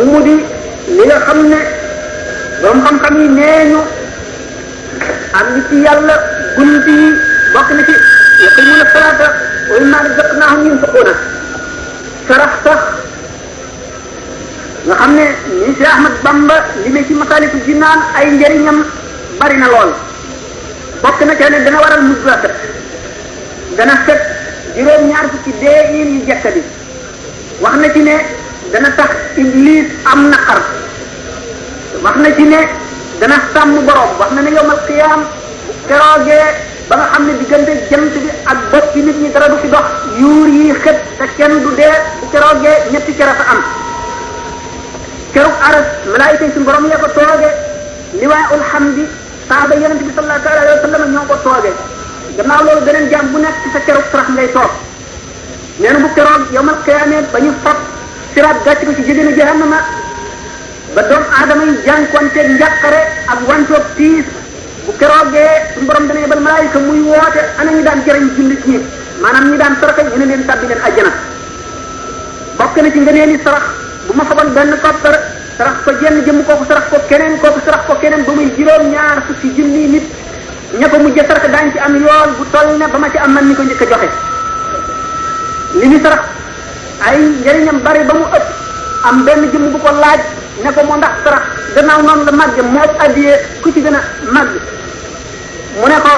mu di li nga xam ne borom xam-xam yi nee ñu am ni ci yàlla bunt yi bokk na ci yuqiimuna salaata wa mimmaa razaqnaahum yunfiquuna sarax sax nga xam ne ni si Ahmad Bamba li ne ci Masaalikul Jinaan ay njëriñam bari na lool bokk na ca ne dana waral mujj rafet dana fekk juróom-ñaar fukki dee yu jekkadi wax na ci ne dana tax iblis am naqar wax na ci ne dana sàmm borom wax na ne yowmal qiyaam bu keroogee ba nga xam ne diggante jant bi ak bopp bi nit ñi dara du fi dox yuur yi xët te kenn du dee bu keroogee ñetti kera fa am kerug aras malaayika yi suñu borom yee ko tooge liwaaul hamdi saaba yonente bi sallallahu alayhi wa sallam ñoo ko tooge gannaaw loolu beneen jaam bu nekk ci sa kerug sarax ngay toog nee na bu keroog yowmal qiyaamee ba ñu fab siraat gàcc ko ci jégéen jahannama ba doom aadama yi jànkuwanteeg njàqare ak wantoog tiis bu keroogee suñu borom dana yebal malaayika muy woote ana ñi daan jëriñ jullit ñi maanaam ñi daan saraxe ñu ne leen tàbbi leen àjjana bokk na ci ngëneeli sarax bu ma faboon benn koppar sarax ko jenn jëmm kooku sarax ko keneen kooku sarax ko keneen ba muy juróom-ñaar fukki junni nit ña ko mujj sarax daañu ci am yool bu toll ne ba ma ci am man ni ko njëkk a joxe li ñu sarax ay njëriñam bari ba mu ëpp am benn jëmm bu ko laaj ne ko moo ndax sarax gannaaw noonu la màgge moo ëpp addiyee ku ci gën a màgg mu ne ko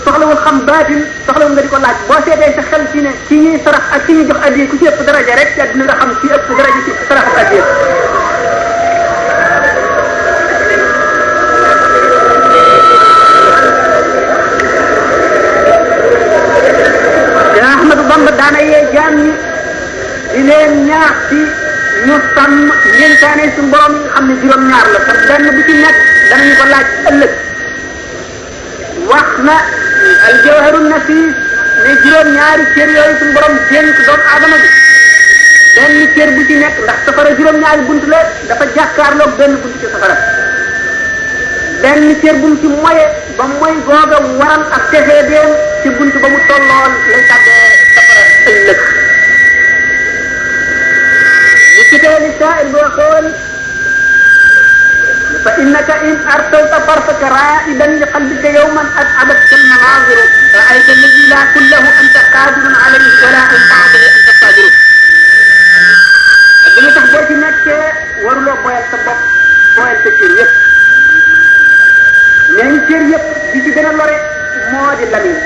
soxlawul xam baatin soxlawul nga di ko laaj boo seetee sa xel ci ne ci ñuy sarax ak ci ñuy jox addiyee ku ci ëpp daraja rek te dina nga xam ci ëpp daraja ci sarax ak addiyee Ahmadu Bamba daana yee jaam ñi di leen ñaax ci ñu sàmm ñeentaane suñu borom yi nga xam ne juróom-ñaar la te benn bu ci nekk danañu ko laaj ëllëg wax na al jawharun nafis ne juróom-ñaari cër yooyu suñu borom dénk doomu aadama bi benn cër bu ci nekk ndax safara juróom-ñaari bunt la dafa jàkkaarloog benn bunt ci safara benn cër bu mu ci moye ba mooy googa waral ak texee deem ci bunt ba mu tolloon lay tàbbee safara ëllëg ñu kitee li saa'ir bi waxoon fa innaka in arsalta farfaka raa'idan li qalbika yawman at'abatka al-manaaziru ra'ayta alladi laa kullahu anta qaadirun alayhi wala an ta'dilu anta qaadiru dina tax boo ci nekkee waruloo boyal sa bopp boyal sa cër yëpp nee ñu cër yëpp bi ci gën a lore moo di lamiñ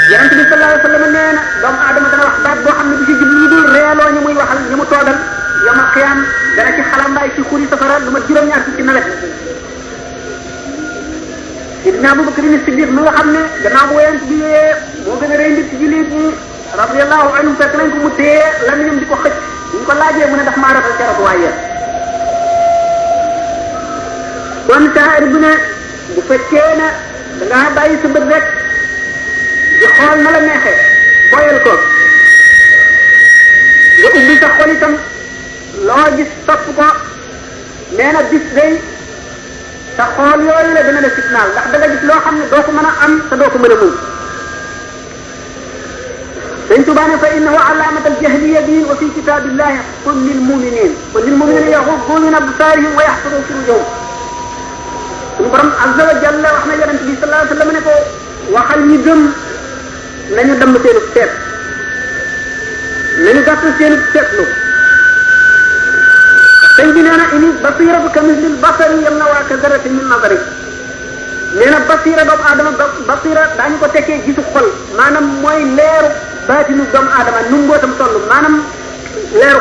yonent bi sallallahu alayhi wa sallam nee na doomu aadama dana wax baat boo xam ne bi ci jub lu dul reeloo ñi muy waxal ñi mu toogal yawmal qiyaam dana ci xalambaay ci xuri safara lu ma juróom-ñaar fukki nawet Sidina Abubakar Siddiq mi nga xam ne gannaaw bu yonent bi moo gën a rëy nit ci jullit ñi radiyallahu anhu fekk nañ ko mu téye lamiñam di ko xëcc ñu ko laajee mu ne daf maa rafal keroog waaye kon saar bi ne bu fekkee ne da ngaa bàyyi sa bët rek di xool na la neexee boyal ko nga ubbi sa xol itam loo gis topp ko nee na bis day sa xool yooyu la dina la fitnaal ndax da nga gis loo xam ne doo ko mën a am te doo ko mën a muñ Sëñ Tuubaa ne fa innahu alaamat aljahliya din wa fi kitaabillahi qul lil muminin yaghuddu min absarihim wa yahfazu furujahum suñu borom azza wa jalla wax na yonent bi sallallahu alayhi wa sallam ne ko waxal ñi gëm nañu damm seenu seet nañu gàtt seenu seetlu sëñ bi nee na ini basiratu ka mislil basari yamna'u ka zarratin min nazari nee na basira doomu aadama basira daañu ko tekkee gisu xol maanaam mooy leeru baatinu doomu aadama nu mbootam toll maanaam leeru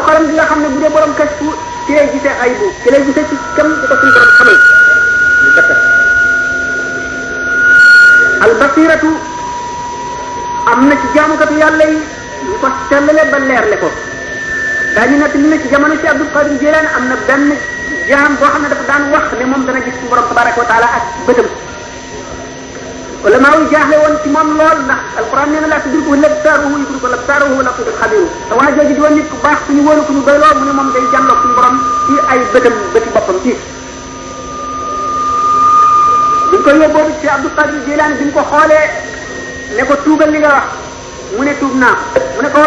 xolam bi nga xam ne bu dee borom kashfu ci lay gisee aybu ci lay gisee ci kam di ko suñu borom xamal al basiratu am na ci jaamukatu yàlla yi ñu ko sellale ba leerle ko daañu nekk li na ci jamono ci Abdul Qadir Jilani am na benn jaam boo xam ne dafa daan wax ne moom dana gis suñu borom tabaraka wa taala ak bëtam wala maa ngi jaaxle woon ci moom lool ndax alquran nee na laa tudrikuhu l-absaar wa huwa yudriku l-absaar wa huwa al-latiiful xabiir te waa jooju di woon nit ku baax suñu wóolu ku ñu doyloo mu ne moom day jàlloog suñu borom ci ay bëtam bëti boppam ci biñ ko yóbboo ci Abdul Qadir Jilani bi ñu ko xoolee ne ko tuubal li nga wax mu ne tuub naa mu ne ko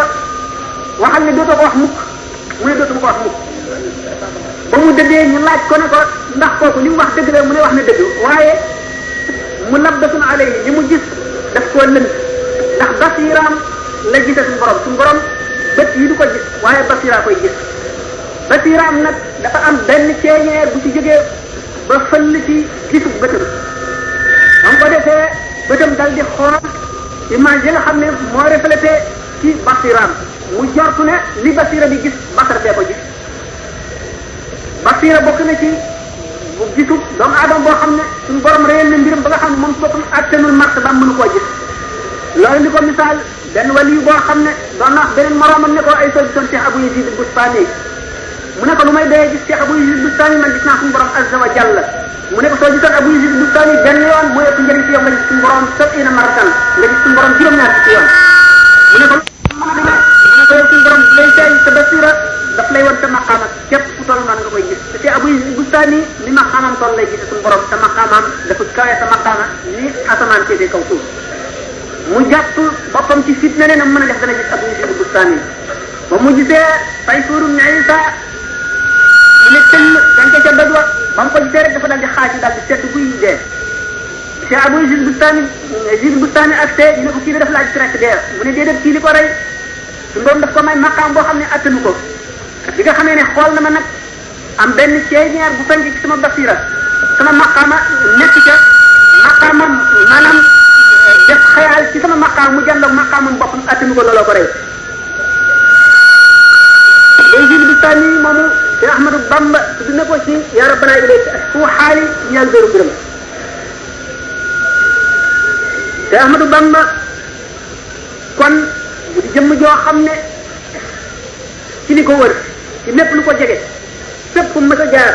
waxal ne dootoo ko wax mukk mu ne dootuma ko wax mukk ba mu dëggee ñu laaj ko ne ko ndax kooku li mu wax dëgg la mu ne wax ne dëgg waaye mu labbatun alayhi li mu gis daf koo lënt ndax basiraam la gisee suñu borom bët yi du ko gis waaye basira koy gis basiraam nag dafa am benn ceeñeer bu ci jógee ba fëll ci gisu bëtam am ko defee bëtam dal di xool image yi nga xam ne moo reflété ci basiraam mu jortu ne li basira bi gis basar bee ko gis basira bokk na ci bu gisu doomu aadama boo xam ne suñu borom réyal na mbiram ba nga xam ne moom boppam attanul martaba mënu koo gis loolu li ko misaal benn wali boo xam ne doon na wax beneen moroomam ne ko ay soo gisoon Cheikh Abou Yazid Bustami mu ne ko lu may doyee gis Cheikh Abou Yazid Bustami man gis naa suñu borom azza wa jalla mu ne ko soo gisoon Abou Yazid Bustami benn yoon mooy ëpp njëriñ ci yow nga gis suñu borom sab'ina maratan nga gis suñu borom juróom-ñaar ci yoon mu ne ko mën a demee mu ne ko yow suñu borom lay feeñ sa basira daf lay wan sa maqaama képp fu toll noonu nga koy gis te Abou Yazid Bustami ni maqaamam toll lay gis suñu borom sa maqaamam dafa kawe sa maqaama ni asamaan féetee kaw suuf mu jàpp boppam ci fitna ne na mën a def dana gis Abou Yazid Bustami ba mu gisee Tayfur ibn Isa mu ne tëll gàncax ca doj wa ba mu ko gisee rek dafa daal di xaaj daal di sedd guy dee Cheikh Abou Yazid Bustami ak see ñu ne ko kii bi daf laaj rek dee mu ne déedéet kii li ko rey suñu doom daf ko may maqaam boo xam ne attanu ko bi nga xamee ne xool na ma nag am benn ceeñeer bu fenk ci sama basira sama maqaama nekk ca maqaamam maanaam def xayaal ci sama maqaam mu jàndoog maqaamam boppam attanu ko looloo ko rey Yazid Bustami moomu Cheikh Ahmadou Bamba tudd na ko ci ya rabbana ilayka ashku xaali ñaal béru biram Cheikh Ahmadou Bamba kon bu di jëmm joo xam ne ci li ko wër ci lépp lu ko jege fépp fu mës a jaar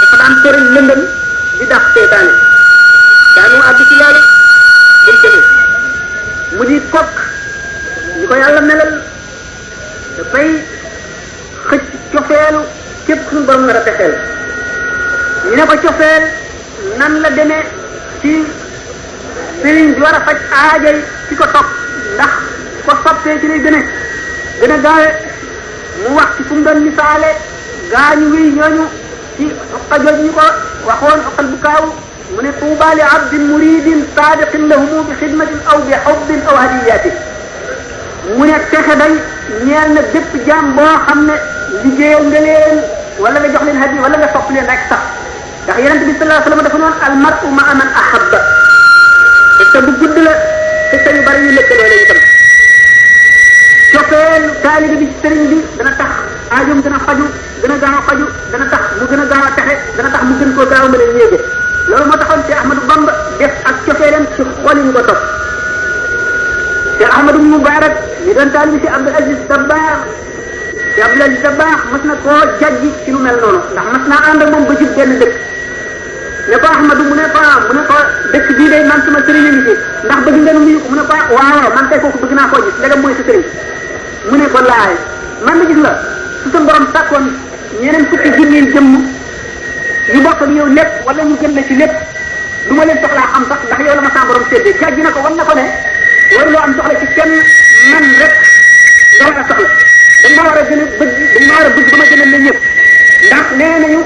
dafa daan sori lëndëm di dax seetaane daanu àgg ci loolu day demee mu di kokk ñi ko yàlla melal dafay xëcc cofeelu képp suñu borom nar a texeel ñu ne ko cofeel nan la demee ci sëriñ bi war a faj aajay ci ko topp ndax ko soppee ci lay gën a gaawe mu wax ci fu mu doon misaale gaañu wi ñooñu ci xajooj ñu ko waxoon oqal bu kaaw mu ne tuuba li abdin muridin saadiqin lahumu bi xidmatin aw bi xubbin aw hadiyatin mu ne texe day ñeel na bépp jaam boo xam ne liggéeyal nga leen wala nga jox leen hadi wala nga sopp leen rek sax ndax yonente bi sallallahu alayhi wasallam dafa noon al mar'u ma'a man ahabba te bu gudd la te yu bari yu lëkkaloo la itam cofeelu taalibe bi ci sëriñ bi dana tax aajoom dana faju dana gaaw a faju dana tax mu gën a gaaw a texe dana tax mu gën koo gaaw a mën a yéege loolu moo taxoon Cheikh Ahmadou Bamba def ak cofeelam ci xol yi ñu ko topp Cheikh Ahmadou Moubarak ñu doon taalibe si Abdul Aziz Dabakh si Abdul Aziz Dabakh mas na koo jajji ci lu mel noonu ndax mas naa ànd ak moom ba ci benn dëkk ne ko Ahmadou mu ne ko dëkk bii day man sama sëriñ a ngi fi ndax bëgg nga nuyu ko mu ne ko waaw man kay kooku bëgg naa koo gis ndegam mooy sa sëriñ mu ne ko laay man na gis nga su sa borom sàkkoon ñeneen fukki junni jëmm yu bokk ak yow lépp wala ñu gën la ci lépp du ma leen soxlaa xam sax ndax yow la ma sa borom séddee jàjj na ko wan na ko ne waruloo am soxla ci kenn man rek nga war a soxla dañ ma war a gën a bëgg dañ ma war a bëgg ba ma gënal la ñëpp ndax nee nañu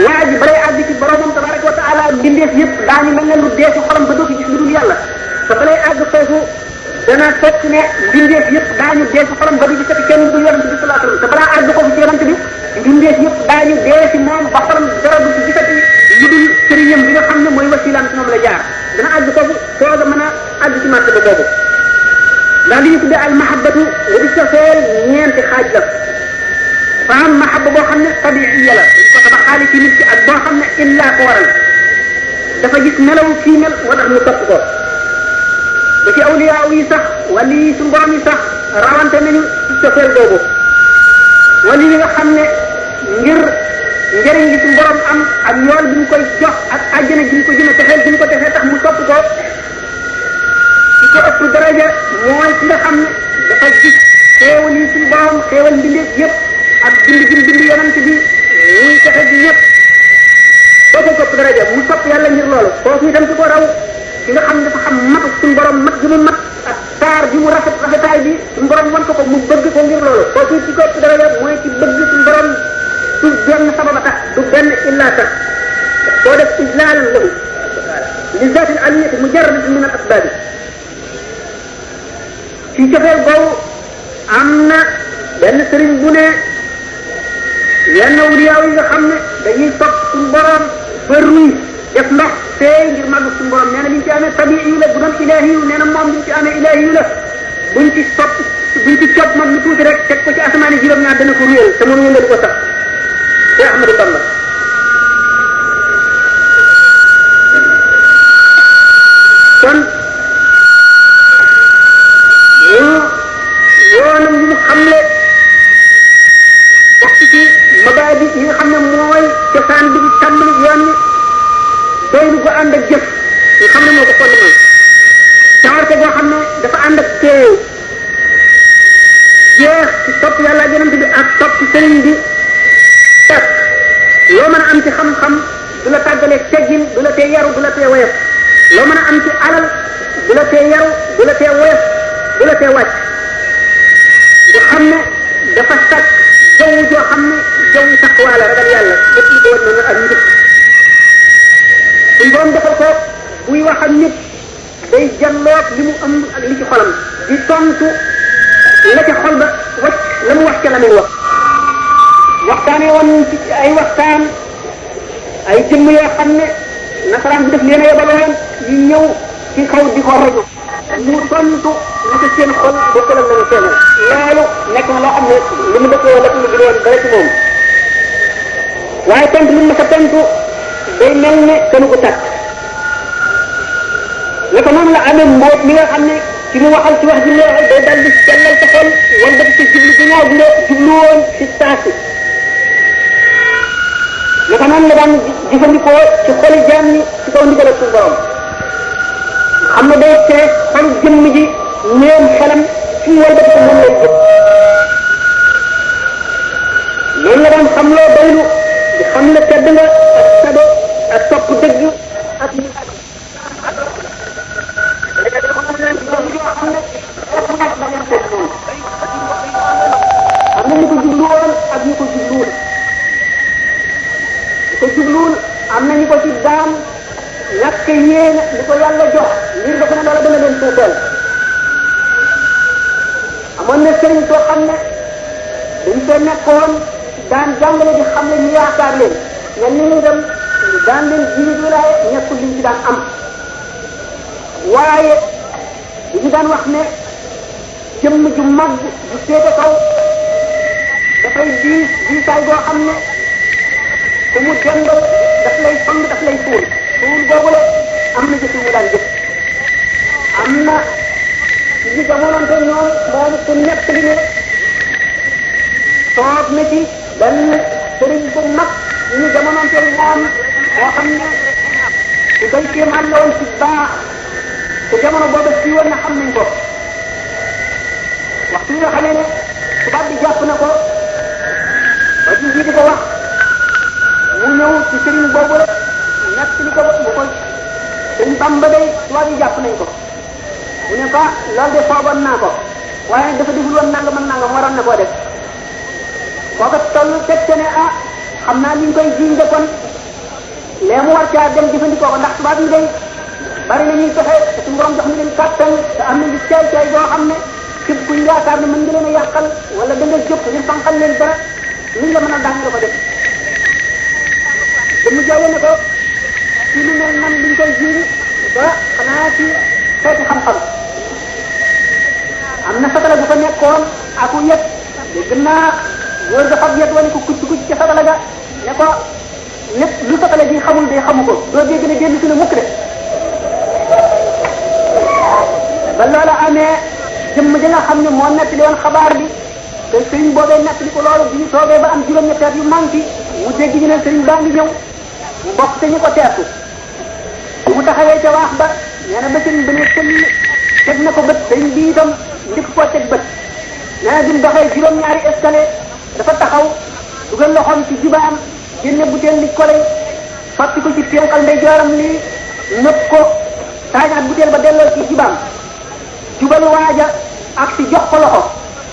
waa ji balay àgg ci boromam tabaraka wa taala mbindeef yëpp daañu mel ne lu dee ci xolam ba doo fi gis lu dul yàlla te balay àgg foofu dana fekk ne mbindeef yëpp daañu dee ci xolam ba du gisati kenn du yonent bi sallallahu alayhi wasallam te balaa àgg foofu ci yonent bi mbindeef yëpp daañu dee ci moom ba xolam dara du ci gisati lu dul sëriñam bi nga xam ne mooy wasilaam ci moom la jaar dana àgg foofu sooga mën a àgg ci marché ba boobu ndax li ñu tuddee al mahabbatu nga di cofeel ñeenti xaaj la fa am mahabba boo xam ne tabiiya la ko tabaxaale ci nit ki ak boo xam ne illaa ko waral dafa gis melaw kii mel moo tax mu topp ko ba ci awliyaa yi sax wali yi suñu borom yi sax rawante nañu ci cofeel boobu wali yi nga xam ne ngir njëriñ gi suñu borom am ak yool bi ñu koy jox ak àjjana gi ñu ko jëme texeel bi ñu ko texee tax mu topp ko ci ko ëpp daraja mooy ki nga xam ne dafa gis xéewal yi suñu borom xéewal mbindeef yëpp ak bind yonent bi muy texe bi ñëpp kooku ko ëpp daraja mu topp yàlla ngir loolu kooku itam ci ko raw ki nga xam ne dafa xam matu suñu borom mat gi mu mat ak taar bi mu rafetaay bi suñu borom wan ko mu bëgg ko ngir loolu kooku ci ko ëpp daraja mooy ci bëgg suñu borom du benn sababa tax du benn illa tax koo def ijlaalan lahu li zaatil aliyati mujarradatin min al asbaab ci cofeel boobu am na benn sëriñ bu ne yenn awliyaaw yi nga xam ne dañuy topp suñu borom ba ruy def ndox tey ngir màgg suñu borom nee na liñ ci amee tabii la bu doon ilaahi yu nee na moom liñ ci amee ilaahi yu la buñ ci topp ci buñ ci copp mag lu tuuti rek teg ko ci asamaani juróom-ñaar dana ko ruyal te mënu yëngal ko sax te Ahmadou Bamba kon yoonam yi mu xamle bokk ci mabaadi yi nga xam ne mooy cosaan bi di tàmbali yoon ni doylu ko ànd ak jëf nga xam ne moo ko fondement sawarte boo xam ne dafa ànd ak teew jeex ci topp yàlla yonent bi ak topp sëriñ bi teg loo mën a am ci xam-xam du la tàggalee teggin du la tee yaru du la tee woyof loo mën a am ci alal du la tee yaru du la tee woyof du la tee wàcc nga xam ne dafa sàkk jaww joo xam ne jaww taqwa la ragal yàlla lépp li ko war na ak njub suñ borom defal ko buy wax ak nit day jàlloog li mu am ak li ci xolam di tontu la ca xol ba wacc la mu wax ca la muy wax waxtaanee woon ci ay waxtaan ay jëmm yoo xam ne nasaraan bi def leen a yebaloon ñu ñëw ci kaw di ko rajo mu tontu la ca seen xol bokkul ak la mu seenal loolu nekk na loo xam ne li mu def wala lu gën woon dara ci moom waaye tontu li mu sa tontu day mel ne kanu ko tàkk naka noonu la amee mbóot mi nga xam ne ci mu waxal ci wax ji neexal day dal di sellal sa xol wala dafa ci jublu bi ñaaw bi nga jublu woon ci saasi naka noonu la daan jëfandikoo ci xoli jaam ñi ci kaw ndigal ak suñu borom xam ne day tee xolu jëmm ji néew xelam fi mu wëlbati ko moom lay jëf loolu la daan xam loo doylu di xam ne tedd nga ak sado ak topp dëgg ak am na ñu ko jubluwoon ak ñu ko jubluwul ñu ko jubluwul am na ñu ko ci daan ñàkk yéene li ko yàlla jox ngir dafa ne loola dana leen suufeel amoon na sëriñ soo xam ne dañ fee nekkoon daan jàngale di xam ne ñu yaakaar leen ñan ni ñu dem daan leen jiwi wilaaye ñekkul liñ ci daan am waaye ñu daan wax ne jëmm ju mag ju féete kaw dafay diisaay boo xam ne ku mu dendal daf lay fang daf lay suul suul boobu la am na jëf yu mu daan jëf am na ñu jamononte ñoom moom ku nekk li ne toog na ci benn sëriñ bu mag ñu jamononte moom moo xam ne ku koy kéemaan la woon ci baax te jamono boobu si woon na xam nañ ko waxtu yi nga xamee ne tubaab bi jàpp na ko ba ci di ko wax mu ñëw ci sëriñ boobu la nekk li ko bu ko sëriñ Bamba day tubaab yi jàpp nañ ko mu ne ko loolu de foogoon naa ko waaye dafa deful woon nangam ak nangam waroon na koo def kooka toll teg te ne ah xam naa li ñu koy jiiñ de kon lee mu war caa dem jëfandikoo ko ndax tubaab yi day bari na ñuy fexe te suñu borom jox na leen kàttan te am na lu caay boo xam ne képp kuñ yaakaar ne mën nga leen a yàqal wala da nga jóg ñu fanqal leen dara luñ la mën a daañu la ko def te mu jaay ne ko ci lu mel nan liñ koy jiiñ ba xanaa ci xeeti xam-xam am na satala bu fa nekkoon aku yet dégg naa góor ga fab yet wane ko kucc ca satala ga ne ko lépp lu satala ji xamul de xamu ko doo dégg ne dellu si na mukk de ba loola amee jëmm ji nga xam ne moo nekk li woon xabaar bi te sëriñ boobee nekk li ko loolu bi ñu toogee ba am juróom-ñetti at yu manqué mu dégg ñu ne sëriñ baa ngi ñëw mu bokk te ñu ko teertu bu mu taxawee ca waax ba nee na ba sëriñ ba ne teg na ko bët sëriñ bi itam ndik koo teg bët nee na bi mu doxee juróom-ñaari escalier dafa taxaw dugal loxoom ci jubaam génne butéel li koley sotti ko ci ténkal ndeyjooram lii nëpp ko taañaat butéel ba delloo ci jubaam jubal waaja ak si jox ko loxo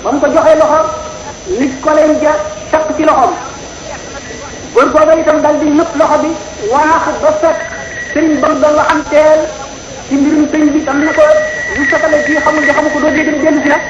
ba mu ko joxee loxo li koley ja takk ci loxoom góor booba itam dal di nëpp loxo bi waaxu ba fekk sëriñ ba mu doon waxanteel ci mbirum sëriñ bi tam ne ko lu satale bii xamul di xamu ko doo dégg dellu si nag